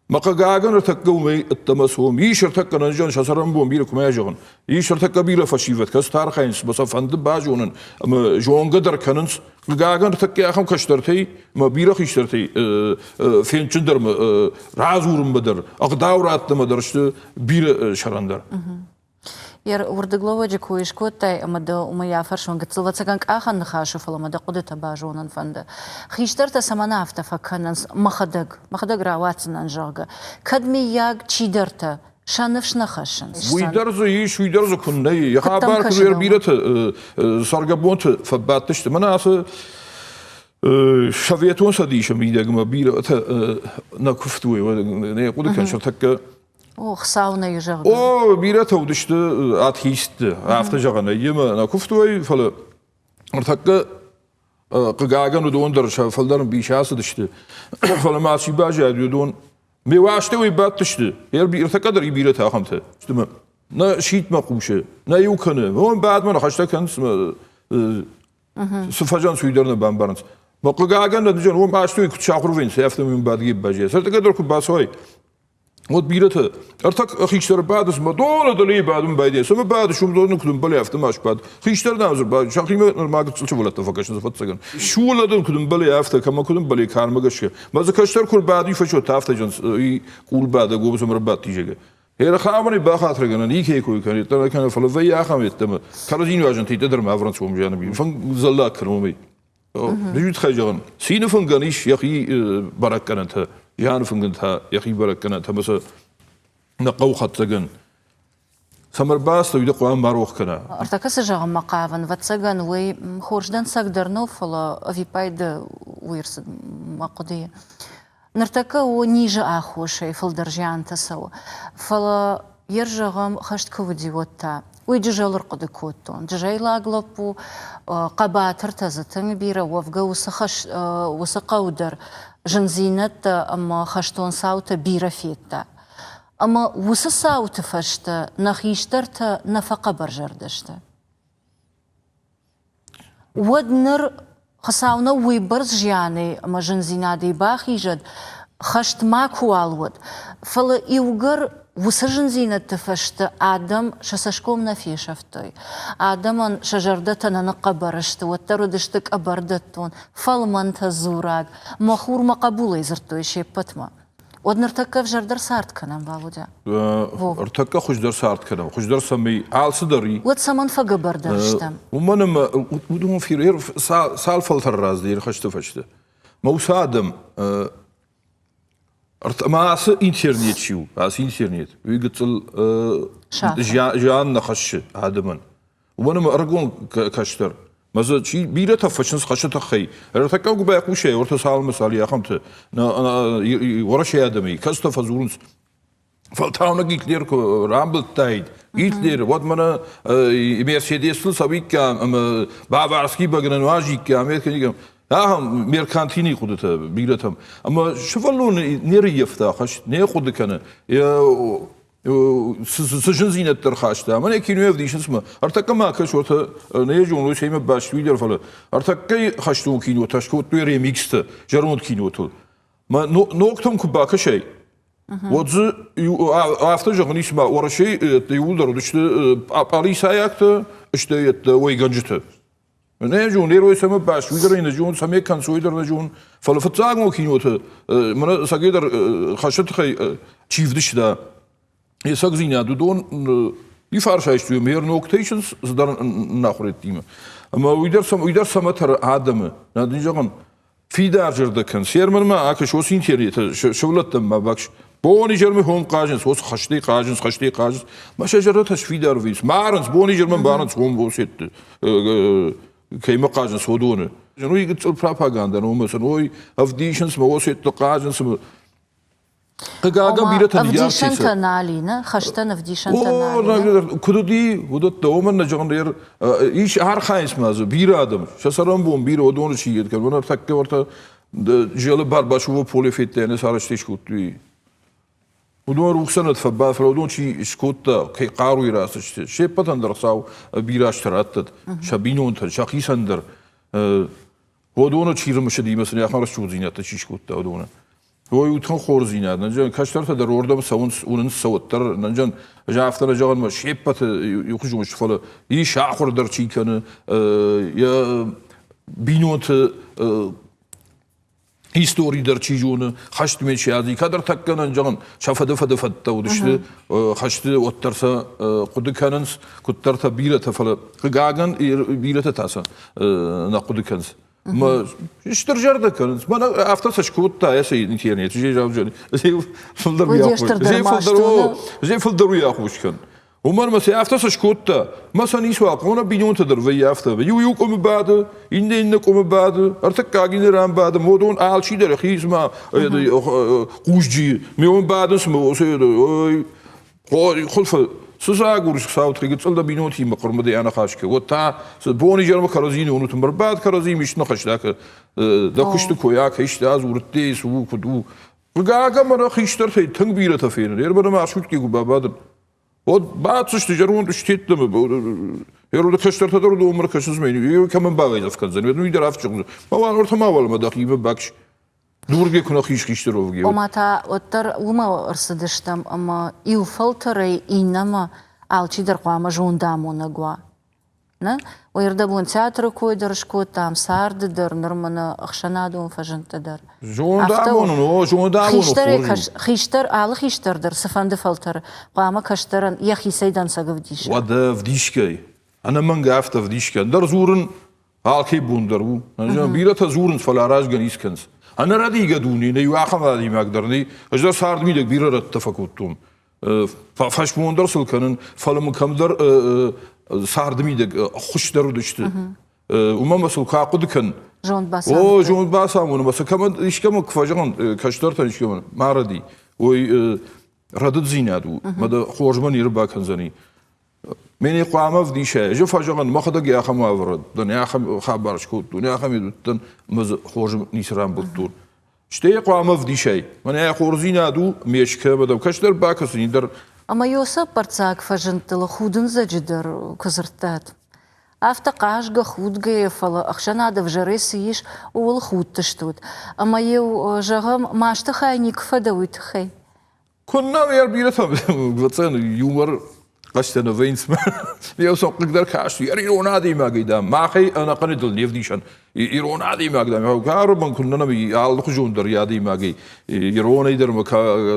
Мӕ хъыгагӕн ӕртӕккӕ уымӕй ӕддӕмӕ цом. Ис ӕртӕккӕ нӕ сӕ цӕрӕнбон бирӕ куы мӕ зӕгъын. Ис ӕртӕккӕ бирӕ фӕсивӕд, кӕцытӕ архайынц, ӕмӕ сӕ фӕнды базонын ӕмӕ зонгӕ дӕр кӕнынц. Хъыгагӕн ӕртӕккӕ ахӕм кӕстӕртӕй ӕмӕ бирӕ хистӕртӕй фендджындӕр радзурынмӕ дӕр, ӕгъдау раттынмӕ дӕр сты бирӕ сӕрӕндӕр. Йӕ уырдыглӕууӕджы кой скодтай ӕмӕ дӕ уымӕй афӕрсон гыццыл ӕцӕгӕн къахӕн ныхас у, фӕлӕ мӕ дӕ хъуыдытӕ базонын фӕнды. Хистӕртӕ цӕмӕн афтӕ фӕкӕнынц мӕхӕдӕг, мӕхӕдӕг рауадздзынӕн, зӕгъгӕ, кӕд миййаг чидӕртӕ сӕ ныфс нӕ хӕссынц. Уый дӕр дзы ис, уый дӕр дзы куыннӕ и. Йӕ хабар куы бирӕтӕ цӕргӕбонты фӕбадтысты. Мӕнӕ ацы Советон Цӕдисы мидӕгмӕ бирӕтӕ нӕ куывтой, нӕ хъуыды кӕнын, сӕ О, Хуыцау нӕ зӕгъгӕ. О, бирӕтӕ уыдысты атеистты, афтӕ зӕгъӕн ӕмӕ нӕ куывтой, фӕлӕ ныртӕккӕ хъыгагӕн уыдон дӕр сӕ фылдӕр ӕмбис ацыдысты. Фӕлӕ ма чи баззад, уыдон ме уастӕуӕй бадтысты. Ӕртӕккӕ дӕр и бирӕтӕ ахӕмтӕ. Нӕ сидтмӕ хъусы, нӕ иу кӕны. Уым бадмӕ ныхӕстӕ кӕнынц цы фӕзӕнц, уый дӕр нӕ бамбарынц. Мӕ хъыгагӕн, уым астӕуӕй куыд сахуыр вӕййынц, афтӕ мын бадгӕ баззайы. Ӕртӕккӕ дӕр куы бацӕуай, Вот бирӕтӕ ӕртӕ хистӕр бадыс мӕ доны дӕлейы бадын байдайы. Цӕмӕ бадыс, уым доны куыд ӕмбӕлы, афтӕ ма сбад. Хистӕр нӕм дзы бад, сӕхимӕ нырма гыццыл сывӕллӕттӕ фӕкӕсынц, ӕвӕццӕгӕн. Сывӕллӕттӕн куыд ӕмбӕлы, афтӕ, кӕмӕ куыд ӕмбӕлы, кармӕ гӕсгӕ. Мӕ дзы кӕстӕр куы рбади фӕсвӕд, афтӕ зӕгъынц, къулбадӕг уым ӕрбадти, зӕгъгӕ. Ерхамӕн бахатыргӕнӕн никӕй кой кӕны, кӕны, фӕлӕ вӕййы ахӕм йеддӕмӕ. Кӕрӕдзи нуазӕнтӕ дӕр ма ӕвӕрынц уым зианы. Фынг дзӕллаг кӕны уымӕй. Дыджыт хай зӕгъын, цины фынгӕн ис йӕхи бӕрӕггӕнӕнтӕ, зианы фынгӕн та йӕхи бӕрӕггӕнӕнтӕ ӕмӕ сӕ нӕ хъӕуы хатдзӕгӕн. Цӕмӕ ӕрбацыд, уый дӕ хъуамӕ ма рох кӕна. Ӕртӕккӕ цы зӕгъынмӕ хъавын, ӕвӕццӕгӕн, уый хорз дӕнцӕг дӕр нӕу, фӕлӕ ӕвиппайды уый ӕрцыд мӕ хъуыдыйы. Ныртӕккӕ у низы аххосӕй фылдӕр зиантӕ цӕуы. Фӕлӕ йе рзӕгъӕм, хӕст куы уыди, уӕд та. Уый Джызӕлы рхъуыды кодтон. Джызӕйлаг лӕппу, хъӕбатыртӕ дзы тынг бирӕ, уӕвгӕ уыцы, хӕс, уыцы хъӕу дӕр зындзинӕдтӕ ӕмӕ хӕстон цаутӕ бирӕ федта. Ӕмӕ уыцы цауты фӕстӕ нӕ хистӕртӕ нӕ фӕхъӕбӕрзӕрдӕ сты. Уӕд ныр Хуыцау нӕ уыйбӕрц зианӕй ӕмӕ зындзинадӕй бахизӕд, хӕст макуыуал уӕд. Фӕлӕ иугӕр уыцы зындзинӕдты фӕстӕ адӕм сӕ цӕсгом нӕ фесӕфтой, адӕмӕн сӕ зӕрдӕтӕ нӕ ныхъхъӕбӕр сты, уӕддӕр уыдысты къӕбӕрдӕттон, фӕлмӕнтӕ дзураг, мӕ хур мӕ хъӕбулӕй дзырдтой се ппӕтмӕ. Уӕд ныртӕккӕ ӕвзӕрдӕр цард кӕнӕм, Валодя? Ӕртӕккӕ хуыздӕр цард кӕнӕм, хуыздӕр цӕмӕй алцыдӕр и. Уӕд цӕмӕн фӕгӕбӕрдӕр стӕм? Уымӕн ӕмӕ уыдон цал фӕлтӕр раздӕр хӕсты фӕстӕ. Мӕ уыцы адӕм ӕмӕ ацы интернет чи у, ацы интернет, уый гыццыл зиан нӕ хӕссы адӕмӕн. Уымӕн ӕмӕ ӕрыгон кӕстӕр. Мӕ дзы чи бирӕтӕ фӕсынц хӕсты тыххӕй. Ӕртӕккӕ куы байхъусай, уӕртӕ цалынмӕ цал ахӕмты Уӕрӕсейы адӕмӕй, кӕцытӕ фӕдзурынц, фӕлтау нӕ Гитлер куы рамбылдтаид, Гитлер, уӕд мӕнӕ Мерседесыл цӕуиккам ӕмӕ Баварский бӕгӕны нуазиккам, ахӕм меркантини хъуыдытӕ бирӕтӕм. Ӕмӕ сывӕллон не рыййӕфта хӕст, не хъуыды кӕны, цы зындзинӕдтӕ рхаста. Мӕнӕ кино ӕвдисынц мӕ. Ӕртӕккӕ ма кӕс, уӕртӕ нӕ зоной, цӕимӕ баст уый дӕр, фӕлӕ ӕртӕккӕйы хӕстон кинотӕ скодтой ремикстӕ зӕронд кинотыл. Мӕ ногтӕм куы бакӕсай, уӕд дзы афтӕ зӕгъын ис, ма Уӕрӕсейы иууылдӕр уыдысты пъалицӕйӕгтӕ, стӕй уӕйгӕнджытӕ. Нӕ зон, Лерой цӕмӕ баст, уый дӕр нӕ зон, цӕмӕ кӕнц, уый дӕр нӕ зон. Фӕлӕ фыццагон киноты мӕнӕ цӕгӕйдӕр хӕсты тыххӕй чи вдыста, йе цӕгдзинад, уыдон и фарсайстой ме рногтӕ исынц цыдӕр нахуырӕттимӕ. Ӕмӕ уый дӕр уый дӕр цӕмӕ тӕры адӕмы. Нӕ дын зӕгъын, фидар зӕрдӕ кӕн. Серманмӕ акӕс, уыцы интернеты сывӕллӕттӕм ма бакс. Бон-изӕрмӕ хом хъазынц, уыцы хӕстӕй хъазынц, хӕстӕй хъазынц. Мӕ сӕ зӕрдӕтӕ сфидар вӕййынц. Марынц, бон-изӕрмӕ барынц хом босетты, кӕимӕ хъазынц, уыдоны. Уый гыццыл пропагандӕ номы сын, ой, ӕвдисынц мӕ осетты хъазынц. Хъыгагӕн, бирӕтӕ ӕвдисӕнтӕ нал и, нӕ? Хӕстӕн ӕвдисӕнтӕ нал и. Куыд уыди, уыдӕттӕ уымӕн нӕ зӕгъын, ис архайынц ма дзы бирӕ адӕм. Сӕ цӕрӕнбон бирӕ уыдоны чи йед кӕны. Ныртӕккӕ уӕртӕ Джелы Барбашовы поле федтӕ нӕ сарӕзтӕй скодтой. Уыдон рухсӕнад фӕбӕ, фӕлӕ уыдон чи скодта, кӕй хъаруйы рацыдысты, се ппӕтӕн дӕр Хуыцау бирӕ азты раттӕд, сӕ бинонтӕн, сӕхицӕн дӕр. Уыдоны чи рымысыди ӕмӕ сын ахӕм рӕсугъддзинӕдтӕ чи скодта, уыдоны. Ой, у тынг хорздзинад. Нӕнджӕн кӕстӕртӕ дӕр уырдӕм цӕуынц, уынынц сӕ уӕддӕр. Нӕнджӕн, ӕз афтӕ нӕ зӕгъын, се ппӕты иухуызон сты, фӕлӕ ис ахуыр дӕр чи кӕны, йӕ бинонты истори дӕр чи зоны, хӕстмӕ чи ази, кӕддӕр тӕккӕ нӕн зӕгъын, сӕ фӕды-фӕды фӕдтӕ уыдысты, хӕсты уӕддӕр сӕ хъуыды кӕнынц, куыддӕртӕ бирӕтӕ, фӕлӕ хъыгагӕн бирӕтӕ та сӕ нӕ хъуыды кӕнынц. Мӕ стыр зӕрдӕ кӕнынц. Мӕнӕ афтӕ сӕ скодта эсэ интернет. Фылдӕр уый фылдӕр уый ахуыс кӕн. Уымӕн мӕ сӕ афтӕ сӕ скодта. Мӕ сӕ ницуал хъуамӕ бинонтӕ дӕр вӕййы афтӕ. Иу иу къуымы бады, иннӕ иннӕ къуымы бады, ӕртыккаг иннӕ ран бады. Модон алчидӕр йӕхи цыма хъузджи. Ме уым бадынц мӕ ой хуылфы цы дзы агурыс Хуыцауы гыццыл дӕ бинонтимӕ хъуырмыдӕй аныхас кӕн, уӕд та бон-изӕрмӕ кӕрӕдзийы уынут ӕрбад кӕрӕдзимӕ исты ныхӕстӕ дӕ куысты кой акӕ, исты адзурыдте, цы у, куыд у. Хъыгагӕн мӕ хистӕртӕй тынг бирӕтӕ фенын, ӕрмӕ маршрутки куы бабадын, уӕд бацыдысты зӕронд стеттӕмӕ, Ероды кӕстӕртӕ дӕр уыдонмӕ кӕсынц, кӕмӕн бауайдзӕф кӕндзӕн, уый дӕр афтӕ зӕгъдзӕн. Ма уал ӕртӕ ма уал ӕмӕ дӕхимӕ бакс. Дурге куы нӕ хис-хистӕр уӕвгӕ. Ома та уӕддӕр уымӕ ӕрцыдыстӕм, ӕмӕ иу фӕлтӕрӕй иннӕмӕ алчидӕр хъуамӕ зондамонӕг уа. Нӕ? Уый ӕрдӕбон театры кой дӕр скодтам, царды дӕр, ныр мӕнӕ ӕхсӕнадон фӕзындты дӕр. Зондамонын, о, зондамонын Хистӕр, алы хистӕр дӕр цыфӕнды фӕлтӕры хъуамӕ кӕстӕрӕн йӕхицӕй дӕнцӕг ӕвдиса. Уӕдӕ ӕвдисгӕй, ӕнӕмӕнг афтӕ ӕвдисгӕ. Ӕндӕр дзурын алкӕй бон дӕр у. Бирӕтӕ дзурынц, фӕлӕ аразгӕ ницы кӕнынц. Ӕнӕрӕдийгӕ дуне нӕ иу ахӕм адӕймаг дӕр нӕй. Ӕз дӕр цардмидӕг бирӕ рӕттӕ фӕкодтон. Фӕсмон дӕр сыл кӕнын, фӕлӕ мын кӕмдӕр царды мидӕг ӕххуыс дӕр уыдысты. Уымӕ мӕ сыл куы ахъуыды кӕн. Зонд бацамон. О, зонд бацамон. Ӕмӕ сӕ кӕмӕн искӕмӕн куы фӕзӕгъын, кӕстӕртӕн искӕмӕн, ма рӕди. Ой, рӕдыддзинад у, мӕ дӕ хорзмӕ не рбакӕндзӕни. Мӕнӕ хъуамӕ ӕвдисай. Ӕз фӕзӕгъын, мӕхӕдӕг ахӕм уавӕры дӕн, ахӕм хабар скодтон, ахӕм уыдтӕн, ӕмӕ дзы хорз ницы рамбылдтон. Стӕй хъуамӕ ӕвдисай. Мӕнӕ хорздзинад у, ме скӕмӕ кӕстӕр бакӕсыни дӕр. Ӕмӕ Йосӕ ӕппӕрццаг фӕзындтыл худындзӕджы дӕр куы дзырдтат. Афтӕ хъазгӕ, худгӕйӕ, фӕлӕ ӕхсӕнад ӕвзӕрӕй цы ис, ууыл худтыстут. Ӕмӕ-иу, зӕгъӕм, масты хай никуы фӕдӕ уый тыххӕй. Куыннӕ йӕ бирӕтӕ ӕвӕццӕгӕн юмор. Хъӕстӕ нӕ вӕййынц. Ме сон хъыгдӕр каст, ирон адӕймагӕй, дам, махӕй ӕнӕхъӕны дыл не вдисӕн. Ирон адӕймаг, дам, кӕрон куыннӕ нӕм алыхуызон дӕр адӕймагӕй, иронӕй дӕр ӕмӕ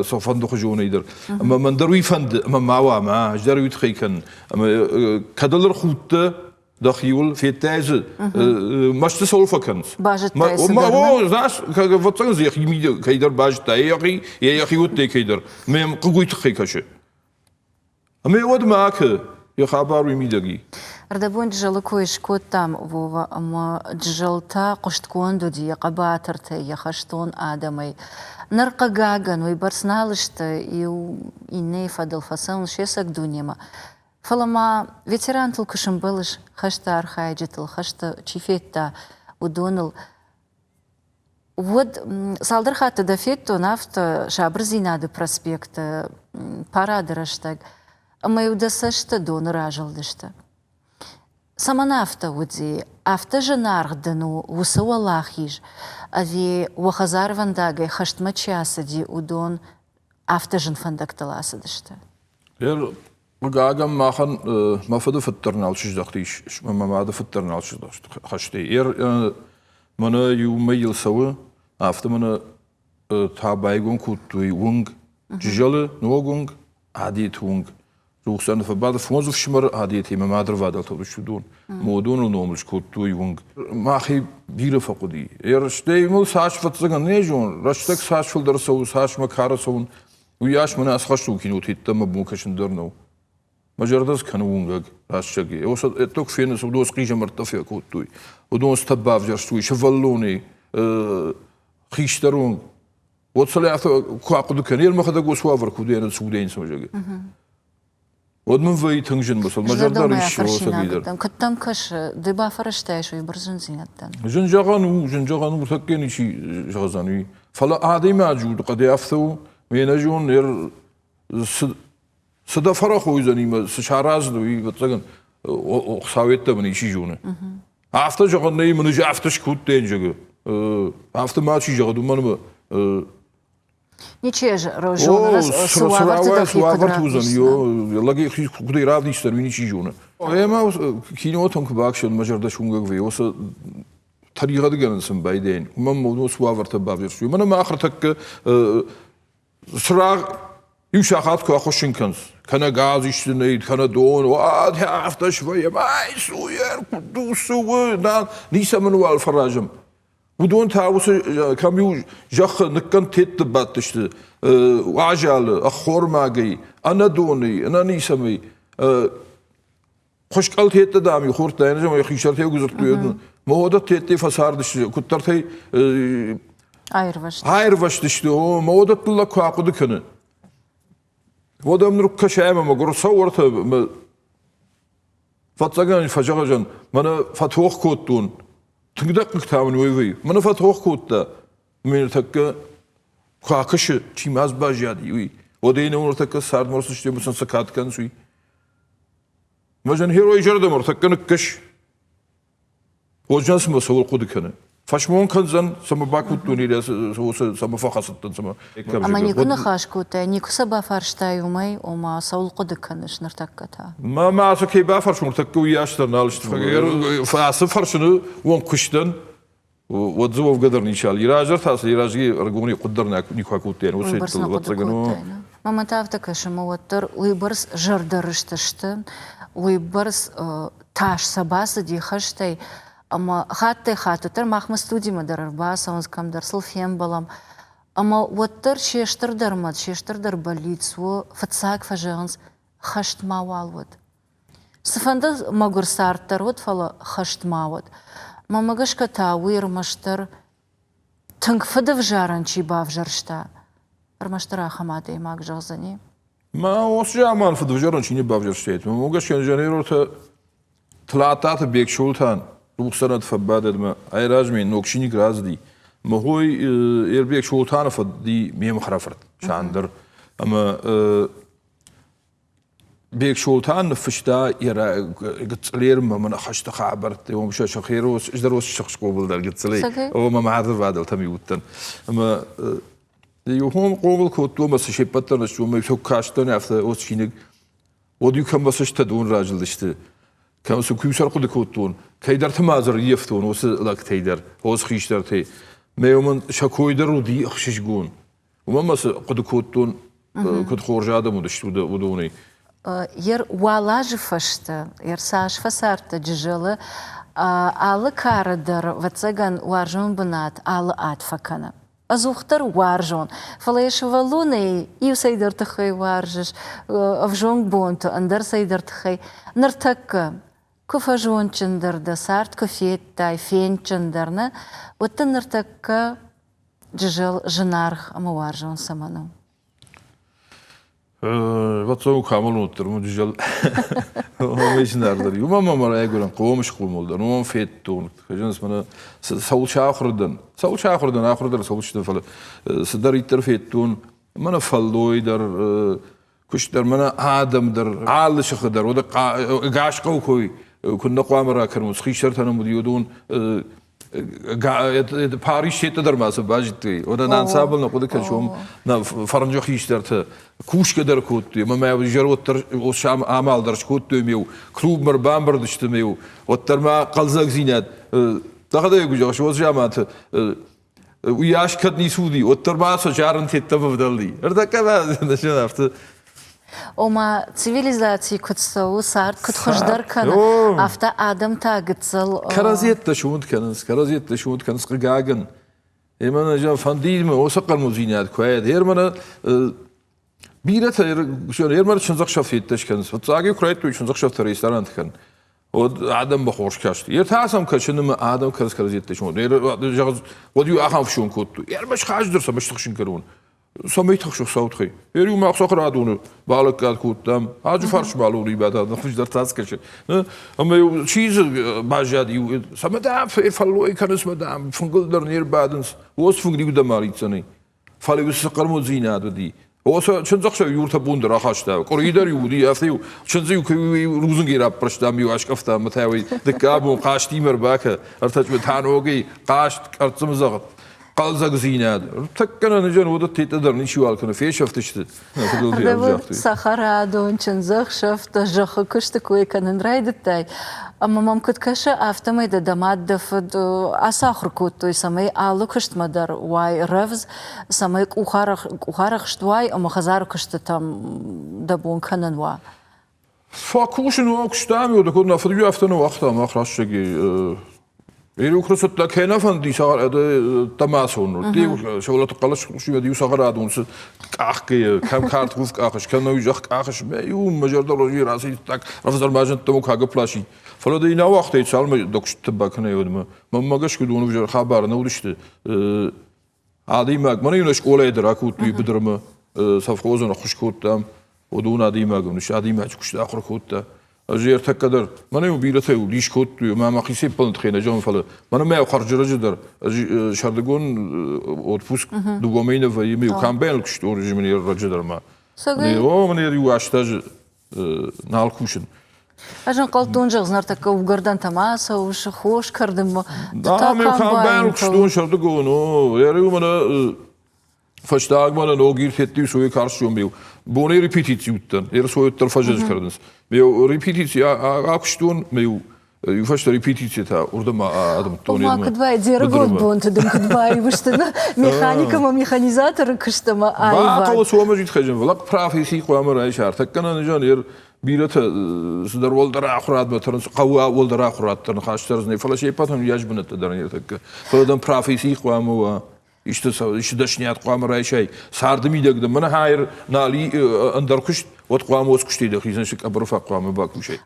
цыфӕнды дӕр. Ӕмӕ мӕн дӕр уый фӕнды, ӕмӕ ма уа, ма, ӕз дӕр уый тыххӕй кӕнын. Ӕмӕ кӕд ыл ӕрхудтӕ дӕхиуыл, федтай дзы, мӕсты цӕуыл фӕкӕнынц? Базыдтай цыдӕр, О, знаешь, ӕвӕццӕгӕн дзы йӕхи кӕйдӕр базыдта, йӕхи, йӕхи уыдтӕй кӕйдӕр. Мӕм хъыг уый тыххӕй кӕсы. Ӕмӕ уӕд ма акӕ, йӕ хабар уый мидӕг и. Ӕрдӕбон Джызӕлы кой скодтам, Вова, ӕмӕ Джызӕл та хъуыстгонд уыди йӕ хъӕбатыртӕй, йӕ хӕстон адӕмӕй. Ныр, хъыгагӕн, уыйбӕрц нал сты, иу иннӕйы фӕдыл фӕцӕуынц се цӕг дунемӕ. Фӕлӕ ма ветерантыл куы сӕмбӕлыс, хӕсты архайджытыл, хӕсты чи федта, уыдоныл, Уӕд цалдӕр хатты дӕ федтон афтӕ Сабырдзинады проспекты парады рӕстӕг, ӕмӕ-иу дӕ цӕсты доны разылдысты. Цӕмӕн афтӕ уыди? Афтӕ зынаргъ дын у уыцы уӕлахиз, ӕви уӕ хӕдзарвӕндагӕй хӕстмӕ чи ацыди, уыдон афтӕ зын фӕндӕгтыл ацыдысты? Хъыгагӕн, махӕн мӕ фыды фыд дӕр нал сыздӕхтис, мӕ мады фыд дӕр нал сыздӕхт хӕстӕй. Мӕнӕ иу мӕйыл цӕуы, афтӕ мӕнӕ та байгом кодтой уынг, Джызӕлы ног уынг, Адеты уынг. Рухсаны фӕбады фондз ӕфсымӕры Адеты мӕ мадырвадӕлтӕ уыдысты уыдон. Уыдоны номыл скодтой уынг. Мӕхи бирӕ фӕхъуыди. Стӕй мыл цас фӕццӕгӕн не зон, рӕстӕг цас фылдӕр цӕуы, цас мӕ кары цӕуын, Уыйас мӕнӕ ацы хӕстон киноты йеддӕмӕ бон кӕсын дӕр нӕу. Мӕ зӕрдӕ дзы кӕны уынгӕг, рӕстӕг. Ӕддӕг фены, уыдон хъизӕмӕрттӕ фӕкодтой. Уыдон цытӕ бавзӕрстой сывӕллонӕй хистӕрон. Уӕд сӕ афтӕ куы ахъуыды кӕны, мӕхӕдӕг уыцы уавӕр куы уыдаин, цы уыдаин цымӕ Уӕд мын вӕййы тынг зын, мӕ зӕрдӕ риссы сабидӕр. Куыд дӕм кӕсы, ды бафӕрӕзтаис уый бӕрц зындзинӕдтӕн? Зын зӕгъӕн у, зын зӕгъӕн у, тӕккӕ ничи зӕгъдзӕн уый. Фӕлӕ адӕймаджы удыхъӕдӕй афтӕ у, ме нӕзон цы цы дӕ фӕрӕхойдзӕни мӕ цы сараздзӕн, уый, ӕвӕццӕгӕн, Хуыцау йеддӕмӕ ничи зоны. Афтӕ зӕгъӕн нӕй, мын ӕз афтӕ скодтаин, зӕгъы. Афтӕ мачи зӕгъӕд, уымӕн ӕмӕ Ничи зоны, цы уавӕрты дӕхи куыд равдисдзынӕ. Лӕг йӕхи куыдӕй равдисдзӕн, уый ничи зоны. Ӕмӕ кинотӕм куы бакӕсон, мӕ зӕрдӕ суынгӕг вӕййы, уыцы тӕригъӕдгӕнӕн сын байдайын. Уымӕн мӕ уыцы уавӕртӕ бавзӕрстой. Мӕнӕ мах ӕртӕккӕ цырагъ иу сахат куы ахуыссын кӕнынц, кӕнӕ газ исты нӕй, кӕнӕ дон, уӕд афтӕ свӕййӕм, ай суйӕр, куыд у, цы у, ницӕмӕн уал фӕразӕм. Уыдон та уыцы кӕм-иу зӕххы ныккӕндтӕтты бадтысты уазалы, ӕххормагӕй, ӕнӕдонӕй, ӕнӕницӕмӕй. Хуыскъӕлтӕтты, дам-иу хордта, ӕнӕзӕмӕй хистӕртӕ дзырдтой, мӕ фӕцардысты, куыддӕртӕй аирвӕзтысты, о, мӕ уыдӕттыл лӕг куы ахъуыды кӕны. Уӕд ӕм ныр кӕсӕм ӕмӕ гуырцӕуӕртӕ Фӕццӕгӕн фӕзӕгъӕн, мӕнӕ фӕтох кодтон. Тынгдӕр хъыгтӕ мын уый вӕййы. Мӕнӕ фӕтох кодта. Мӕ ныртӕккӕ куы акӕсы, чи ма дзы баззади, уый. Уӕд ӕй ныртӕккӕ цардмӕ ӕрцыдысты ӕмӕ сын цы кад кӕнынц, уый. Мӕ зын геройы зӕрдӕмӕ ӕртӕккӕ ныккӕс. Уӕд цымӕ цӕуыл хъуыды кӕны? Фӕсмон кӕндзӕн, цӕмӕ бакодтон или цӕмӕ фӕхӕцыдтӕн, цӕмӕ. Ӕмӕ никуы ныхас кодтай, никуы сӕ бафарстай уымӕй, ома цӕуыл хъуыды кӕныс ныртӕккӕ та? Мӕ мӕ ацы кӕй бафарсон, ныртӕккӕ уыйас дӕр нал сты. Ацы фӕрсыны онг куыстӕн, уӕд дзы уӕвгӕ дӕр ничал. Раздӕр та цы разги ӕргони хъуыд дӕр никуы акодтаин, уыцы ӕвӕццӕгӕн. Мӕ та афтӕ кӕсы, ӕмӕ уӕддӕр уыйбӕрц зӕрдӕрыст сты, уыйбӕрц тас сӕ бацыди хӕстӕй, ӕмӕ хаттӕй-хатт уӕддӕр махмӕ студимӕ дӕр ӕрбацӕуынц, кӕмдӕр сыл фембӕлӕм. Ӕмӕ уӕддӕр се стырдӕр мӕт, се стырдӕр бӕллиц у, фыццаг фӕзӕгъынц, хӕст мауал уӕд. Цыфӕнды мӕгуыр цард дӕр уыд, фӕлӕ хӕст ма уӕд. Мӕнмӕ гӕсгӕ та уый ӕрмӕстдӕр тынг фыдӕвзарӕн чи бавзӕрста, ӕрмӕстдӕр ахӕм адӕймаг зӕгъдзӕни. Мӕ уыцы заман фыдӕвзарӕн чи не бавзӕрстаид, мӕнмӕ гӕсгӕ инженеротӕ Тлаттаты Бексолтан рухсӕнӕд фӕбадӕд мӕ айразмӕ ног чиныг рацыди. Мӕ хой Ербек Солтаны фӕдди ме мхӕрӕфырт Сандыр. Ӕмӕ Бексолтан ныффыста йӕ гыццылермӕ мӕнӕ хӕсты хабӕртты, уым сӕ сӕхи здӕрос сыхсхъомыл дӕр гыццылӕй, ӕмӕ мӕ мадырвадӕлтӕм уыдтӕн. Ӕмӕ иу хом хъомыл кодтон ӕмӕ цы се ппӕт дӕр уымӕй кастӕн афтӕ уыцы чиныг. Уӕд-иу кӕм мӕ цӕстытӕ дон разылдысты, кӕм цы куы сӕрхъуыды кодтон, кӕйдӕрты ма дзы ӕрййӕфтон уыцы лӕгтӕй дӕр, уыцы хистӕртӕй. Мӕ уымӕн сӕ кой дӕр уыди ӕхсызгон. Уымӕн ма цы хъуыды кодтон, куыд хорз адӕм уыдысты уыдонӕй. Ер уал азы фӕстӕ, ер цас фӕцардтӕ Джызӕлы, алы кары дӕр, ӕвӕццӕгӕн, уарзон бынат алы ад фӕкӕны. Ӕдзухдӕр уарзон, фӕлӕ йӕ сывӕллонӕй иу цӕйдӕр тыххӕй уарзыс, ӕвзонг бонты ӕндӕр цӕйдӕр тыххӕй. Ныртӕккӕ, куы фӕзондджындӕр дӕ, цард куы федтай, фендджындӕр, нӕ, уӕд дын ныртӕккӕ Джызӕл зынаргъ ӕмӕ уарзон цӕмӕн у? Ватсон камалон дӕр мын Джызӕл уымӕй зынаргъдӕр. Уымӕн мӕ райгуырӕн хъом схъомыл дӕн, уымӕн федтон. Зӕгъынц мӕнӕ цӕуыл сахуыр дӕн, цӕуыл сахуыр дӕн, ахуыр дӕр цӕуыл сдӕн, фӕлӕ цыдӕриддӕр федтон, мӕнӕ фӕллой дӕр, куыст дӕр, мӕнӕ адӕм дӕр, алы сыхы дӕр, уӕдӕ ӕгас хъӕу кой куыннӕ хъуамӕ ракӕнон, цы хистӕртӕ нӕм уыди, уыдон Париж сетты дӕр ма цы базыдтой. Уӕдӕ нӕ ансамбль нӕ хъуыды кӕсом, нӕ фӕрнджы хистӕртӕ кусгӕ дӕр кодтой, ӕмӕ мӕ зӕрвӕттӕр амал дӕр скодтой ме клубмӕ ӕрбамбырд сты ме уӕддӕр ма хъӕлдзӕгдзинад дӕхӕдӕг куы зӕгъыс, уыцы заманты уыйас кӕд ницы уыди, уӕддӕр ма сӕ зарын тедтӕ ӕвдӕлди. Ӕртӕккӕ афтӕ Ома цивилизаци куыд цӕуы, цард куыд хуыздӕр кӕны, афтӕ адӕм та гыццыл Кӕрӕдзиӕттӕ суынд кӕнынц, кӕрӕдзиӕттӕ суынд кӕнынц, хъыгагӕн. Ӕмӕ нӕ фӕндид мӕ уыцы хъӕрмудзинад куы уаид. Ӕрмӕ бирӕтӕ ӕрмӕ чындзӕхсӕв федтӕ скӕнынц. Фыццаг-иу куы райдыдтой чындзӕхсӕвтӕ ресторанты кӕнын, уӕд адӕммӕ хорз каст. Йе та сӕм кӕсын ӕмӕ адӕм кӕрӕдзиӕттӕ суынд. Уӕд-иу ахӕм фсон кодтой. Ӕрмӕст хъаздӕр цӕмӕй стыхсын кӕнон. Цӕмӕй тыхсы Хуыцаутхӕй. Ериу мах сахарадоны балӕггад кодтам, аджы фарсмӕ луримӕ та хуыздӕр тацкӕсы. Ӕмӕ чи дзы баззад иу, цӕмӕ дам фӕллой кӕнынц, мӕ дам фынгыл дӕр не рбадынц, уоц фынг иу дӕм ариддзӕни. Фӕлӕ уыцы хъӕрмуддзинад уыди. Оса чындзӕхсӕв иу бон дӕр ахаста. Къуыри дӕр-иу уыди, афтӕ-иу чындзы-иу рудзынгӕй раппӕрстам, иу аскъӕфтам, ӕмӕ та уый дыккаг бон хъазтимӕ ӕрбакӕ, ӕртӕчмӕ та ногӕй хъазт, къӕрццымдзӕгъд. Хъӕлдзӕгдзинад. Тӕккӕ нӕ ныджан уыдӕттӕ дӕр ничиуал кӕны, фесӕфтысты. Цӕхӕрадон, чындзӕхсӕвтӕ, зӕххы куысты кой кӕнын райдыдтай. Ӕмӕ мӕм куыд кӕсы, афтӕмӕй дӕ дӕ мад, дӕ фыд ацахуыр кодтой, цӕмӕй алы куыстмӕ дӕр уай рӕвдз, цӕмӕй къухарӕхст уай ӕмӕ хӕдзары куыстытӕм дӕ бон кӕнын уа. Фӕкусын куыстам, куыд нӕ фыд афтӕ нӕ уагъта мах рӕстӕги. Иу красотта кӕй нӕ фӕнди тӕмӕсон. Сывӕллӕтты хъӕлӕс хъусимӕ иу сӕгъӕрадон цы къахгӕйӕ, кӕм картоф къахыс, кӕм нӕуи зӕхх къахыс, мӕ иу мӕ зӕрдӕ разы рацыди так ӕвзӕр ма зындтӕ кагы пласид. Фӕлӕ дӕ нӕ уагътай цалынмӕ дӕ куыстытӕ бакӕнай, уӕдмӕ. Мӕнмӕ гӕсгӕ уыдон ӕвзӕр хабар нӕ уыдысты. Адӕймаг, мӕнӕ иу скъолайы дӕр акодтой быдырмӕ, совхозӕн ӕххуыс кодтам, уыдон адӕймагӕн адӕймаджы куыст ахуыр кодта. Ӕз ӕртӕккӕ дӕр, мӕнӕ-иу бирӕтӕ дис кодтой, ӕмӕ мӕхицӕй ӕппӕлын тыххӕй нӕ зӕгъын, фӕлӕ мӕнӕ мӕ хӕрзӕрӕджы дӕр ӕз сӕрдыгон отпуск дыууӕ мӕйы нӕ вӕййы, ме комбайныл куыстон режимы ӕрӕджы дӕр ма. О, мӕнӕ иу азы нал кусын. Ӕз ӕнхъӕлдтон, зӕгъдзынӕ ӕртӕккӕ угӕрдӕнтӕ ма цӕуыс, хос кӕрдынмӕ. Ам комбайныл куыстон сӕрдыгон, о, ӕриу мӕнӕ фӕстагмӕ нӕ ногир федтой суе карстон беу. Бонӕй репетици уыдтӕн, ӕрсойӕддӕр фӕзӕз кӕрдынц. Ме репетици акуыстон, ме иу фӕстӕ репетицитӕ уырдӕм адымдтон. Ома куыд бай, де рыгон бонты дын куыд баивысты механик ӕмӕ механизаторы куыст ӕмӕ аивад. Бахъӕуы цуамӕ зидхӕзын, фӕлӕ професси хъуамӕ райса. Ӕртӕккӕ нӕ нысан ер бирӕтӕ цыдӕр уӕлдӕр ахуырадмӕ тырнынц, хъӕуы уӕлдӕр ахуырад дӕр ныхас дӕр нӕй, фӕлӕ се ппӕтӕн уыйас бынӕттӕ дӕр не ртӕккӕ. Фӕлӕ дӕм професси хъуамӕ уа. Исты исты дӕсниад хъуамӕ райсай, царды мидӕг дын мӕнӕ хайыр нал и ӕндӕр куыст, уӕд хъуамӕ уыцы куыстӕй дӕхицӕн цы къӕбӕры фаг хъуамӕ бакусай.